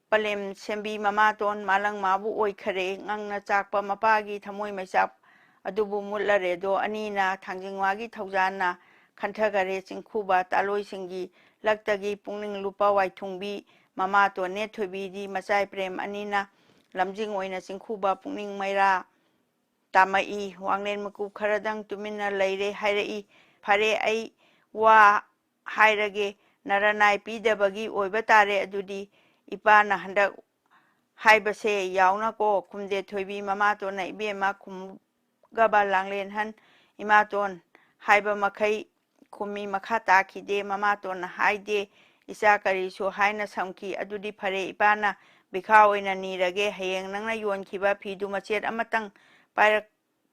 ꯄꯂꯦꯝ ꯁꯦꯝꯕꯤ ꯃꯃꯥꯇꯣꯟ ꯃꯥꯂꯪ ꯃꯥꯕꯨ ꯑꯣꯏꯈꯔꯦ꯫ ꯉꯪꯅ ꯆꯥꯛꯄ ꯃꯄꯥꯒꯤ ꯊꯃꯣꯏ ꯃꯩꯆꯥꯛ ꯑꯗꯨꯕꯨ ꯃꯨꯠꯂꯔꯦꯗꯣ ꯑꯅꯤꯅ ꯊꯥꯡꯖꯤꯡꯋꯥꯒꯤ ꯊꯧꯖꯥꯟꯅ ꯈꯟꯊꯈꯔꯦ꯫ ꯆꯤꯡꯈꯨꯕ ꯇꯥꯂꯣꯏꯁꯤꯡꯒꯤ ꯂꯛꯇꯒꯤ ꯄꯨꯛꯅꯤꯡ ꯂꯨꯞꯄ ꯋꯥꯏꯊꯨꯡꯕꯤ ꯃꯃꯥꯇꯣꯟꯅꯦ ꯊꯣꯏꯕꯤꯗꯤ ꯃꯆꯥꯏ ꯄ꯭ꯔꯦꯝ ꯑꯅꯤꯅ ꯂꯝꯖꯤꯡ ꯑꯣꯏꯅ ꯆꯤꯡꯈꯨꯕ ꯄꯨꯛꯅꯤꯡ ꯃꯩꯔꯥ ꯇꯥꯝꯃꯛꯏ꯫ ꯋꯥꯡꯂꯦꯟ ꯃꯀꯨꯞ ꯈꯔꯗꯪ ꯇꯨꯃꯤꯟꯅ ꯂꯩꯔꯦ ꯍꯥꯏꯔꯛꯏ꯫ ꯐꯔꯦ, ꯑꯩ ꯋꯥ ꯍꯥꯏꯔꯒꯦ꯫ ꯅꯔꯅꯥꯏ ꯄꯤꯗꯕꯒꯤ ꯑꯣꯏꯕ ꯇꯥꯔꯦ ꯑꯗꯨꯗꯤ꯫ ꯏꯄꯥꯅ ꯍꯟꯗꯛ ꯍꯥꯏꯕꯁꯦ ꯌꯥꯎꯅꯀꯣ꯫ ꯈꯨꯝꯗꯦ ꯊꯣꯏꯕꯤ ꯃꯃꯥꯇꯣꯟꯅ, "ꯏꯕꯦꯝꯃ, ꯈꯨꯝꯒꯕ ꯂꯥꯡꯂꯦꯟꯍꯟ, ꯏꯃꯥꯇꯣꯟ ꯍꯥꯏꯕ ꯃꯈꯩ ꯈꯨꯝꯃꯤ, ꯃꯈꯥ ꯇꯥꯈꯤꯗꯦ꯫ ꯃꯃꯥꯇꯣꯟꯅ ꯍꯥꯏꯗꯦ, ꯏꯆꯥ ꯀꯔꯤꯁꯨ ꯍꯥꯏꯅ ꯁꯝꯈꯤ꯫ ꯑꯗꯨꯗꯤ ꯐꯔꯦ, ꯏꯄꯥꯅ ꯕꯤꯈꯥ ꯑꯣꯏꯅ ꯅꯤꯔꯒꯦ꯫ ꯍꯌꯦꯡ ꯅꯪꯅ ꯌꯣꯟꯈꯤꯕ ꯐꯤꯗꯨ ꯃꯆꯦꯠ ꯑꯃꯇꯪ ꯄꯥꯏꯔꯛ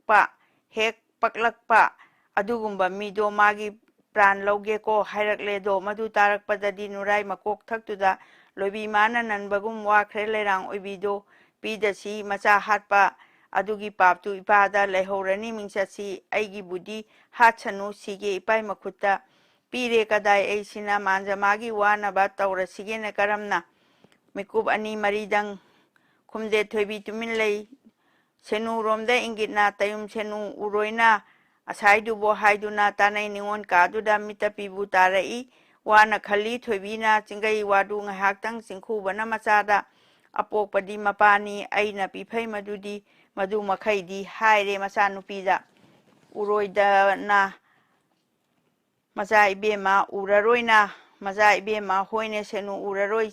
ꯄ ꯍꯦꯛ ꯄꯛꯂꯛꯄ ꯑꯗꯨꯒꯨꯝꯕ ꯃꯤꯗꯣ ꯃꯥꯒꯤ ꯄ꯭ꯔꯥꯟ ꯂꯧꯒꯦꯀꯣ" ꯍꯥꯏꯔꯛꯂꯦꯗꯣ꯫ ꯃꯗꯨ ꯇꯥꯔꯛꯄꯗꯗꯤ ꯅꯨꯔꯥꯏ ꯃꯀꯣꯛ ꯊꯛꯇꯨꯗ ꯂꯣꯏꯕꯤ ꯃꯥꯅ ꯅꯟꯕꯒꯨꯝ ꯋꯥꯈ꯭ꯔꯦ꯫ "ꯂꯩꯔꯥꯡ ꯑꯣꯏꯕꯤꯗꯣ ꯄꯤꯗꯁꯤ, ꯃꯆꯥ ꯍꯥꯠꯄ ꯑꯗꯨꯒꯤ ꯄꯥꯞꯇꯨ ꯏꯄꯥꯗ ꯂꯩꯍꯧꯔꯅꯤ꯫ ꯃꯤꯡꯆꯠꯁꯤ ꯑꯩꯒꯤꯕꯨꯗꯤ ꯍꯥꯠꯁꯅꯨ, ꯁꯤꯒꯦ ꯏꯄꯥꯏ ꯃꯈꯨꯠꯇ ꯄꯤꯔꯦ꯫ ꯀꯗꯥꯏ ꯑꯩꯁꯤꯅ ꯃꯥꯟꯖꯃꯥꯒꯤ ꯋꯥꯅꯕ ꯇꯧꯔꯁꯤꯒꯦꯅ?" ꯀꯔꯝꯅ ꯃꯤꯀꯨꯞ ꯑꯅꯤ ꯃꯔꯤꯗꯪ ꯈꯨꯝꯗꯦ ꯊꯣꯏꯕꯤ ꯇꯨꯃꯤꯟ ꯂꯩ꯫ ꯁꯦꯅꯨꯔꯣꯝꯗ ꯏꯪꯒꯤꯠꯅ ꯇꯌꯨꯝ ꯁꯦꯅꯨ ꯎꯔꯣꯏꯅ ꯑꯁꯥꯏꯗꯨꯕꯨ ꯍꯥꯏꯗꯨꯅ ꯇꯥꯅꯩ꯫ ꯅꯤꯉꯣꯜ ꯀꯥꯗꯨꯗ ꯃꯤꯠꯇ ꯄꯤꯕꯨ ꯇꯥꯔꯛꯏ꯫ ꯋꯥꯅ ꯈꯜꯂꯤ ꯊꯣꯏꯕꯤꯅ ꯆꯤꯡꯒꯩ ꯋꯥꯗꯨ ꯉꯥꯏꯍꯥꯛꯇꯪ꯫ ꯆꯤꯡꯈꯨꯕꯅ ꯃꯆꯥꯗ "ꯑꯄꯣꯛꯄꯗꯤ ꯃꯄꯥꯅꯤ, ꯑꯩꯅ ꯄꯤꯐꯩ ꯃꯗꯨꯗꯤ, ꯃꯗꯨ ꯃꯈꯩꯗꯤ" ꯍꯥꯏꯔꯦ ꯃꯆꯥꯅꯨꯄꯤꯗ꯫ ꯎꯔꯣꯏꯗꯅ ꯃꯆꯥ ꯏꯕꯦꯝꯃ ꯎꯔꯔꯣꯏꯅ, ꯃꯆꯥ ꯏꯕꯦꯝꯃ ꯍꯣꯏꯅꯦ ꯁꯦꯅꯨ ꯎꯔꯔꯣꯏ,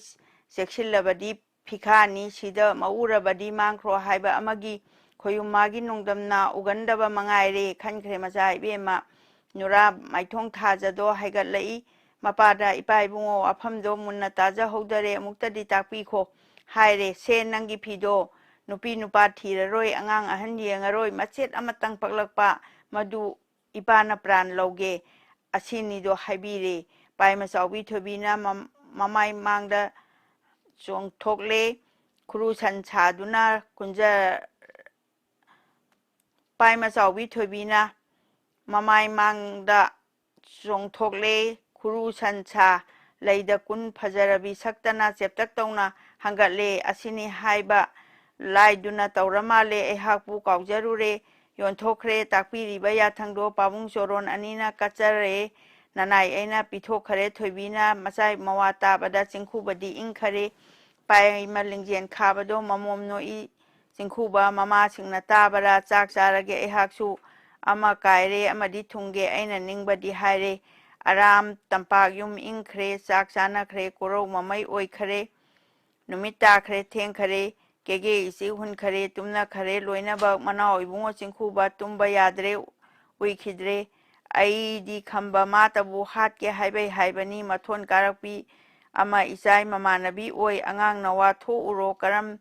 ꯆꯦꯛꯁꯤꯜꯂꯕꯗꯤ ꯐꯤꯈꯥꯅꯤ, ꯁꯤꯗ ꯃꯎꯔꯕꯗꯤ ꯃꯥꯡꯈ꯭ꯔꯣ ꯍꯥꯏꯕ ꯑꯃꯒꯤ ꯈꯣꯌꯨꯝ ꯃꯥꯒꯤ ꯅꯣꯡꯗꯝꯅ ꯎꯒꯟꯗꯕ ꯃꯉꯥꯏꯔꯦ ꯈꯟꯈ꯭ꯔꯦ ꯃꯆꯥ ꯏꯕꯦꯝꯃ꯫ ꯅꯨꯔꯥ ꯃꯥꯏꯊꯣꯡ ꯊꯥꯖꯗꯣ ꯍꯥꯏꯒꯠꯂꯛꯏ꯫ ꯃꯄꯥꯗ, "ꯏꯄꯥ ꯏꯕꯨꯡꯉꯣ, ꯋꯥꯐꯝꯗꯣ ꯃꯨꯟꯅ ꯇꯥꯖꯍꯧꯗꯔꯦ, ꯑꯃꯨꯛꯇꯗꯤ ꯇꯥꯛꯄꯤꯈꯣ" ꯍꯥꯏꯔꯦ꯫ "ꯁꯦ, ꯅꯪꯒꯤ ꯐꯤꯗꯣ ꯅꯨꯄꯤ ꯅꯨꯄꯥ ꯊꯤꯔꯔꯣꯏ, ꯑꯉꯥꯡ ꯑꯍꯟ ꯌꯦꯡꯉꯔꯣꯏ, ꯃꯆꯦꯠ ꯑꯃꯇꯪ ꯄꯛꯂꯛꯄ ꯃꯗꯨ ꯏꯄꯥꯅ ꯄ꯭ꯔꯥꯟ ꯂꯧꯒꯦ" ꯑꯁꯤꯅꯤꯗꯣ ꯍꯥꯏꯕꯤꯔꯦ꯫ ꯄꯥꯏꯃꯆꯥꯎꯕꯤ ꯊꯣꯏꯕꯤꯅ ꯃꯝ-, ꯃꯃꯥꯏ ꯃꯥꯡꯗ ꯆꯣꯡꯊꯣꯛꯂꯦ꯫ ꯈꯨꯔꯨ ꯁꯟ ꯁꯥꯗꯨꯅ ꯀꯨꯟꯖ-, ꯄꯥꯏꯃꯆꯥꯎꯕꯤ ꯊꯣꯏꯕꯤꯅ ꯃꯃꯥꯏ ꯃꯥꯡꯗ ꯆꯣꯡꯊꯣꯛꯂꯦ꯫ ꯈꯨꯔꯨ ꯁꯟ ꯁꯥ ꯂꯩꯗ ꯀꯨꯟ ꯐꯖꯔꯕꯤ ꯁꯛꯇꯅ ꯆꯦꯞꯇꯛ ꯇꯧꯅ ꯍꯪꯒꯠꯂꯦ꯫ ꯑꯁꯤꯅꯤ ꯍꯥꯏꯕ ꯂꯥꯏꯗꯨꯅ ꯇꯧꯔ ꯃꯥꯜꯂꯦ, ꯑꯩꯍꯥꯛꯄꯨ ꯀꯥꯎꯖꯔꯨꯔꯦ꯫ ꯌꯣꯟꯊꯣꯛꯈ꯭ꯔꯦ꯫ ꯇꯥꯛꯄꯤꯔꯤꯕ ꯌꯥꯊꯪꯗꯣ ꯄꯥꯕꯨꯡ ꯆꯣꯔꯣꯟ ꯑꯅꯤꯅ ꯀꯠꯆꯔꯦ꯫ ꯅꯅꯥꯏ ꯑꯩꯅ ꯄꯤꯊꯣꯛꯈꯔꯦ꯫ ꯊꯣꯏꯕꯤꯅ ꯃꯆꯥꯏ ꯃꯋꯥ ꯇꯥꯕꯗ ꯆꯤꯡꯈꯨꯕꯗꯤ ꯏꯪꯈꯔꯦ꯫ ꯄꯥꯏꯃ ꯂꯤꯡꯖꯦꯜ ꯈꯥꯕꯗꯣ ꯃꯃꯣꯝ ꯅꯣꯛꯏ꯫ ꯆꯤꯡꯈꯨꯕ ꯃꯃꯥꯁꯤꯡꯅ ꯇꯥꯕꯗ, "ꯆꯥꯛ ꯆꯥꯔꯒꯦ ꯑꯩꯍꯥꯛꯁꯨ, ꯑꯃ ꯀꯥꯏꯔꯦ ꯑꯃꯗꯤ ꯊꯨꯡꯒꯦ, ꯑꯩꯅ ꯅꯤꯡꯕꯗꯤ" ꯍꯥꯏꯔꯦ꯫ ꯑꯔꯥꯝ ꯇꯝꯄꯥꯛ ꯌꯨꯝ ꯏꯪꯈ꯭ꯔꯦ꯫ ꯆꯥꯛ ꯆꯥꯅꯈ꯭ꯔꯦ꯫ ꯀꯣꯔꯧ ꯃꯃꯩ ꯑꯣꯏꯈꯔꯦ꯫ ꯅꯨꯃꯤꯠ ꯇꯥꯈ꯭ꯔꯦ, ꯊꯦꯡꯈꯔꯦ, ꯀꯦꯒꯦ ꯏꯆꯦ ꯍꯨꯟꯈꯔꯦ, ꯇꯨꯝꯅꯈꯔꯦ ꯂꯣꯏꯅꯃꯛ꯫ ꯃꯅꯥꯎ ꯏꯕꯨꯡꯉꯣ ꯆꯤꯡꯈꯨꯕ ꯇꯨꯝꯕ ꯌꯥꯗ꯭ꯔꯦ, ꯎꯏꯈꯤꯗ꯭ꯔꯦ꯫ ꯑꯩꯗꯤ ꯈꯝꯕ ꯃꯥꯇꯕꯨ ꯍꯥꯠꯀꯦ ꯍꯥꯏꯕꯩ ꯍꯥꯏꯕꯅꯤ꯫ ꯃꯊꯣꯟ ꯀꯥꯔꯛꯄꯤ ꯑꯃ ꯏꯆꯥꯏ ꯃꯃꯥꯟꯅꯕꯤ ꯑꯣꯏ꯫ ꯑꯉꯥꯡ ꯅꯋꯥ ꯊꯣꯛꯎꯔꯣ, ꯀꯔꯝ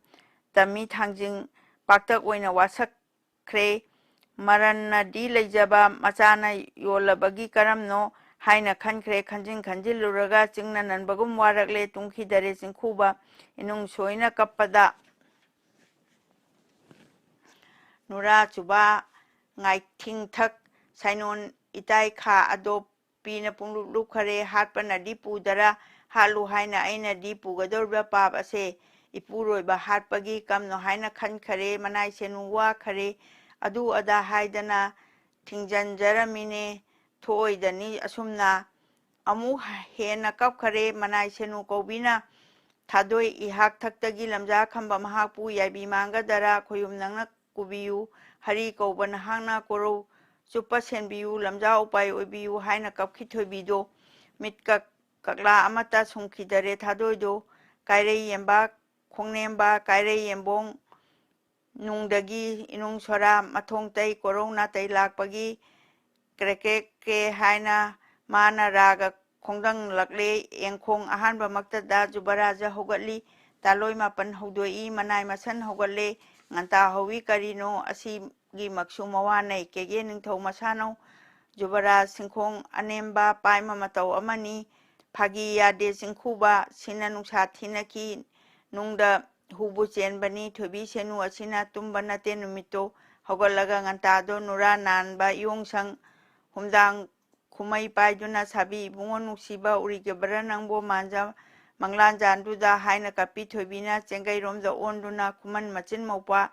ꯇꯝꯃꯤ ꯊꯥꯡꯖꯤꯡ ꯄꯥꯛꯇꯛ ꯑꯣꯏꯅ ꯋꯥꯁꯛ ꯈ꯭ꯔꯦ꯫ ꯃꯔꯟꯅꯗꯤ ꯂꯩꯖꯕ ꯃꯆꯥꯅ ꯌꯣꯜꯂꯕꯒꯤ ꯀꯔꯝꯅꯣ ꯍꯥꯏꯅ ꯈꯟꯈ꯭ꯔꯦ꯫ ꯈꯟꯖꯤꯟ ꯈꯟꯖꯤꯜꯂꯨꯔꯒ ꯆꯤꯡꯅ ꯅꯟꯕꯒꯨꯝ ꯋꯥꯔꯛꯂꯦ꯫ ꯇꯨꯝꯈꯤꯗꯔꯦ ꯆꯤꯡꯈꯨꯕ ꯏꯅꯨꯡ ꯁꯣꯏꯅ ꯀꯞꯄꯗ꯫ ꯅꯨꯔꯥ ꯆꯨꯕꯥ ꯉꯥꯏꯊꯤꯡꯊꯛ ꯁꯥꯏꯅꯣꯟ ꯏꯇꯥꯏ ꯈꯥ ꯑꯗꯣꯞ ꯄꯤꯅ ꯄꯨꯡꯂꯨꯞ ꯂꯨꯞꯈꯔꯦ꯫ ꯍꯥꯠꯄꯅꯗꯤ ꯄꯨꯗꯔ ꯍꯥꯠꯂꯨ ꯍꯥꯏꯅ ꯑꯩꯅꯗꯤ ꯄꯨꯒꯗꯧꯔꯤꯕ ꯄꯥꯞ ꯑꯁꯦ ꯏꯄꯨꯔꯣꯏꯕ ꯍꯥꯠꯄꯒꯤ ꯀꯝꯅꯣ ꯍꯥꯏꯅ ꯈꯟꯈꯔꯦ꯫ ꯃꯅꯥꯏ ꯁꯦꯅꯨ ꯋꯥꯈꯔꯦ꯫ ꯑꯗꯨ ꯑꯗꯥ ꯍꯥꯏꯗꯅ ꯊꯤꯡꯖꯟꯖꯔꯝꯃꯤꯅꯦ꯫ ꯊꯣꯛꯑꯣꯏꯗꯅꯤ ꯑꯁꯨꯝꯅ꯫ ꯑꯃꯨꯛ ꯍꯦꯟꯅ ꯀꯞꯈꯔꯦ꯫ ꯃꯅꯥꯏ ꯁꯦꯅꯨ ꯀꯧꯕꯤꯅ ꯊꯥꯗꯣꯏ ꯏꯍꯥꯛ ꯊꯛꯇꯒꯤ ꯂꯝꯖꯥ ꯈꯝꯕ ꯃꯍꯥꯛꯄꯨ ꯌꯥꯏꯕꯤ ꯃꯥꯡꯒꯗꯔ ꯈꯣꯌꯨꯝ ꯅꯪꯅ ꯀꯨꯕꯤꯌꯨ꯫ ꯍꯔꯤ ꯀꯧꯕ ꯅꯍꯥꯛꯅ ꯀꯣꯔꯧ ꯆꯨꯞꯄ ꯁꯦꯟꯕꯤꯌꯨ, ꯂꯝꯖꯥ ꯎꯄꯥꯏ ꯑꯣꯏꯕꯤꯌꯨ ꯍꯥꯏꯅ ꯀꯞꯈꯤ ꯊꯣꯏꯕꯤꯗꯣ꯫ ꯃꯤꯠꯀ ꯀꯛꯂꯥ ꯑꯃꯠꯇ ꯁꯨꯡꯈꯤꯗꯔꯦ ꯊꯥꯗꯣꯏꯗꯣ꯫ ꯀꯥꯏꯔꯩ ꯌꯦꯝꯕ ꯈꯣꯡꯅꯦꯝꯕ ꯀꯥꯏꯔꯩ ꯌꯦꯝꯕꯣꯡ ꯅꯨꯡꯗꯒꯤ ꯏꯅꯨꯡ ꯁꯣꯔꯥ ꯃꯊꯣꯡ ꯇꯩ ꯀꯣꯔꯧ ꯅꯥꯇꯩ ꯂꯥꯛꯄꯒꯤ ꯀ꯭ꯔꯦꯛ ꯀ꯭ꯔꯦꯛ ꯀ꯭ꯔꯦ ꯍꯥꯏꯅ ꯃꯥꯅ ꯔꯥꯒ ꯈꯣꯡꯗꯪꯂꯛꯂꯦ꯫ ꯌꯦꯡꯈꯣꯡ ꯑꯍꯥꯟꯕꯃꯛꯇꯗ ꯖꯨꯕꯔꯥꯖ ꯍꯧꯒꯠꯂꯤ꯫ ꯇꯥꯂꯣꯏ ꯃꯥꯄꯟ ꯍꯧꯗꯣꯛꯏ꯫ ꯃꯅꯥꯏ ꯃꯁꯟ ꯍꯧꯒꯠꯂꯦ꯫ ꯉꯟꯇꯥ ꯍꯧꯏ꯫ ꯀꯔꯤꯅꯣ ꯑꯁꯤꯒꯤꯃꯛꯁꯨ ꯃꯋꯥ ꯅꯩ꯫ ꯀꯦꯒꯦ ꯅꯤꯡꯊꯧ ꯃꯁꯥꯅꯧ ꯖꯨꯕꯔꯥꯖ ꯁꯤꯡꯈꯣꯡ ꯑꯅꯦꯝꯕ ꯄꯥꯏꯃ ꯃꯇꯧ ꯑꯃꯅꯤ꯫ ꯐꯥꯒꯤ ꯌꯥꯗꯦ ꯆꯤꯡꯈꯨꯕ ꯁꯤꯅ ꯅꯨꯡꯁꯥ ꯊꯤꯅꯈꯤ꯫ ꯅꯨꯡꯗ ꯍꯨꯕꯨ ꯆꯦꯟꯕꯅꯤ꯫ ꯊꯣꯏꯕꯤ ꯁꯦꯅꯨ ꯑꯁꯤꯅ ꯇꯨꯝꯕ ꯅꯠꯇꯦ ꯅꯨꯃꯤꯠꯇꯣ꯫ ꯍꯧꯒꯠꯂꯒ ꯉꯟꯇꯥꯗꯣ ꯅꯨꯔꯥ ꯅꯥꯟꯕ ꯏꯌꯣꯡꯁꯪ ꯍꯨꯝꯗꯥꯡ ꯈꯨꯃꯩ ꯄꯥꯏꯗꯨꯅ ꯁꯥꯕꯤ ꯏꯕꯨꯡꯉꯣ ꯅꯨꯡꯁꯤꯕ ꯎꯔꯤꯒꯕꯔ ꯅꯪꯕꯣ ꯃꯥꯟꯖ ꯃꯪꯂꯥꯟꯖꯥꯟꯗꯨꯗ ꯍꯥꯏꯅ ꯀꯞꯄꯤ ꯊꯣꯏꯕꯤꯅ ꯆꯦꯡꯒꯩꯔꯣꯝꯗ ꯑꯣꯟꯗꯨꯅ ꯈꯨꯃꯟ ꯃꯆꯤꯟ ꯃꯧꯄ꯭ꯋꯥ